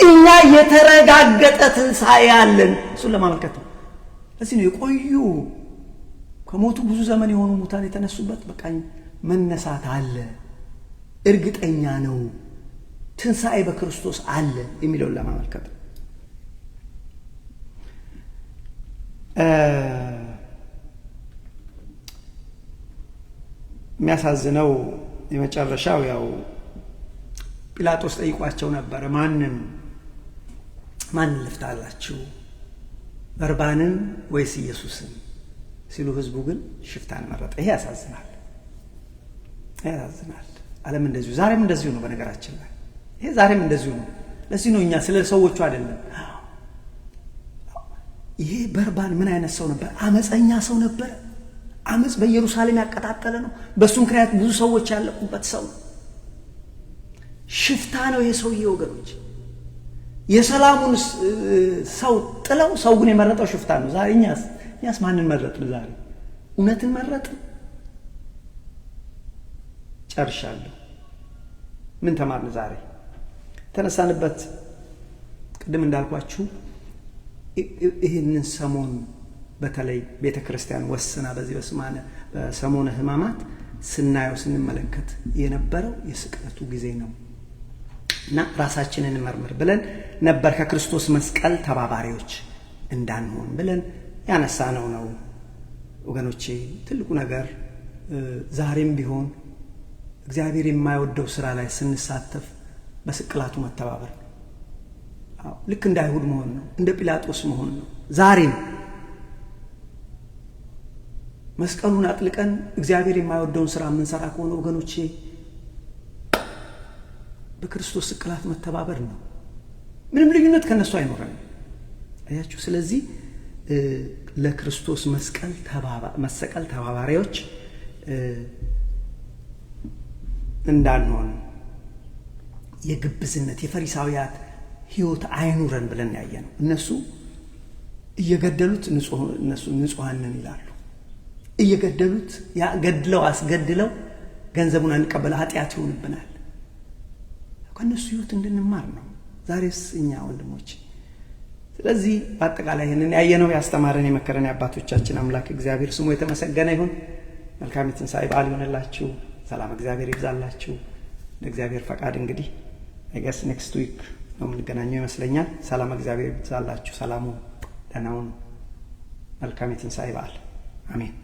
Speaker 2: እኛ የተረጋገጠ ትንሣኤ አለን። እሱን ለማመልከት ነው። ለዚህ ነው የቆዩ ከሞቱ ብዙ ዘመን የሆኑ ሙታን የተነሱበት። በቃ መነሳት አለ፣ እርግጠኛ ነው፣ ትንሣኤ በክርስቶስ አለ የሚለውን ለማመልከት ነው። የሚያሳዝነው የመጨረሻው ያው ጲላጦስ ጠይቋቸው ነበረ። ማንን ማንን ልፍታላችሁ፣ በርባንን ወይስ ኢየሱስን ሲሉ ህዝቡ ግን ሽፍታን መረጠ። ይሄ ያሳዝናል። ይሄ ያሳዝናል። ዓለም እንደዚሁ ዛሬም እንደዚሁ ነው። በነገራችን ላይ ይሄ ዛሬም እንደዚሁ ነው። ለዚህ ነው እኛ ስለ ሰዎቹ አይደለም። ይሄ በርባን ምን አይነት ሰው ነበር? አመፀኛ ሰው ነበር። አመፅ በኢየሩሳሌም ያቀጣጠለ ነው። በእሱ ምክንያት ብዙ ሰዎች ያለቁበት ሰው ነው። ሽፍታ ነው ይሄ ሰውዬ ወገኖች። የሰላሙን ሰው ጥለው ሰው ግን የመረጠው ሽፍታ ነው። ዛሬ እኛስ ማንን መረጥን? ዛሬ እውነትን መረጥን? ጨርሻለሁ። ምን ተማርን ዛሬ? ተነሳንበት ቅድም እንዳልኳችሁ ይህንን ሰሞን በተለይ ቤተ ክርስቲያን ወስና በዚህ በሰሞነ ሕማማት ስናየው ስንመለከት የነበረው የስቅለቱ ጊዜ ነው እና ራሳችንን እንመርምር ብለን ነበር። ከክርስቶስ መስቀል ተባባሪዎች እንዳንሆን ብለን ያነሳነው ነው ወገኖቼ። ትልቁ ነገር ዛሬም ቢሆን እግዚአብሔር የማይወደው ስራ ላይ ስንሳተፍ በስቅላቱ መተባበር ነው። ልክ እንደ አይሁድ መሆን ነው፣ እንደ ጲላጦስ መሆን ነው። ዛሬም መስቀሉን አጥልቀን እግዚአብሔር የማይወደውን ስራ የምንሰራ ከሆነ ወገኖቼ፣ በክርስቶስ ስቅላት መተባበር ነው። ምንም ልዩነት ከነሱ አይኖረንም። አያችሁ። ስለዚህ ለክርስቶስ መስቀል መሰቀል ተባባሪዎች እንዳንሆን፣ የግብዝነት የፈሪሳውያት ሕይወት አይኑረን ብለን ያየ ነው። እነሱ እየገደሉት እነሱ ንጹሐን ነን ይላሉ። እየገደሉት ገድለው አስገድለው ገንዘቡን አንቀበለ ኃጢአት ይሆንብናል። ከእነሱ ሕይወት እንድንማር ነው ዛሬስ እኛ ወንድሞች። ስለዚህ በአጠቃላይ ይህንን ያየነው፣ ያስተማረን የመከረን የአባቶቻችን አምላክ እግዚአብሔር ስሙ የተመሰገነ ይሁን። መልካም የትንሣኤ በዓል ይሆንላችሁ። ሰላም እግዚአብሔር ይብዛላችሁ። እንደ እግዚአብሔር ፈቃድ እንግዲህ I guess next week ነው የምንገናኘው ይመስለኛል። ሰላም እግዚአብሔር ይብዛላችሁ። ሰላሙ ደህናውን። መልካም የትንሣኤ በዓል። አሜን።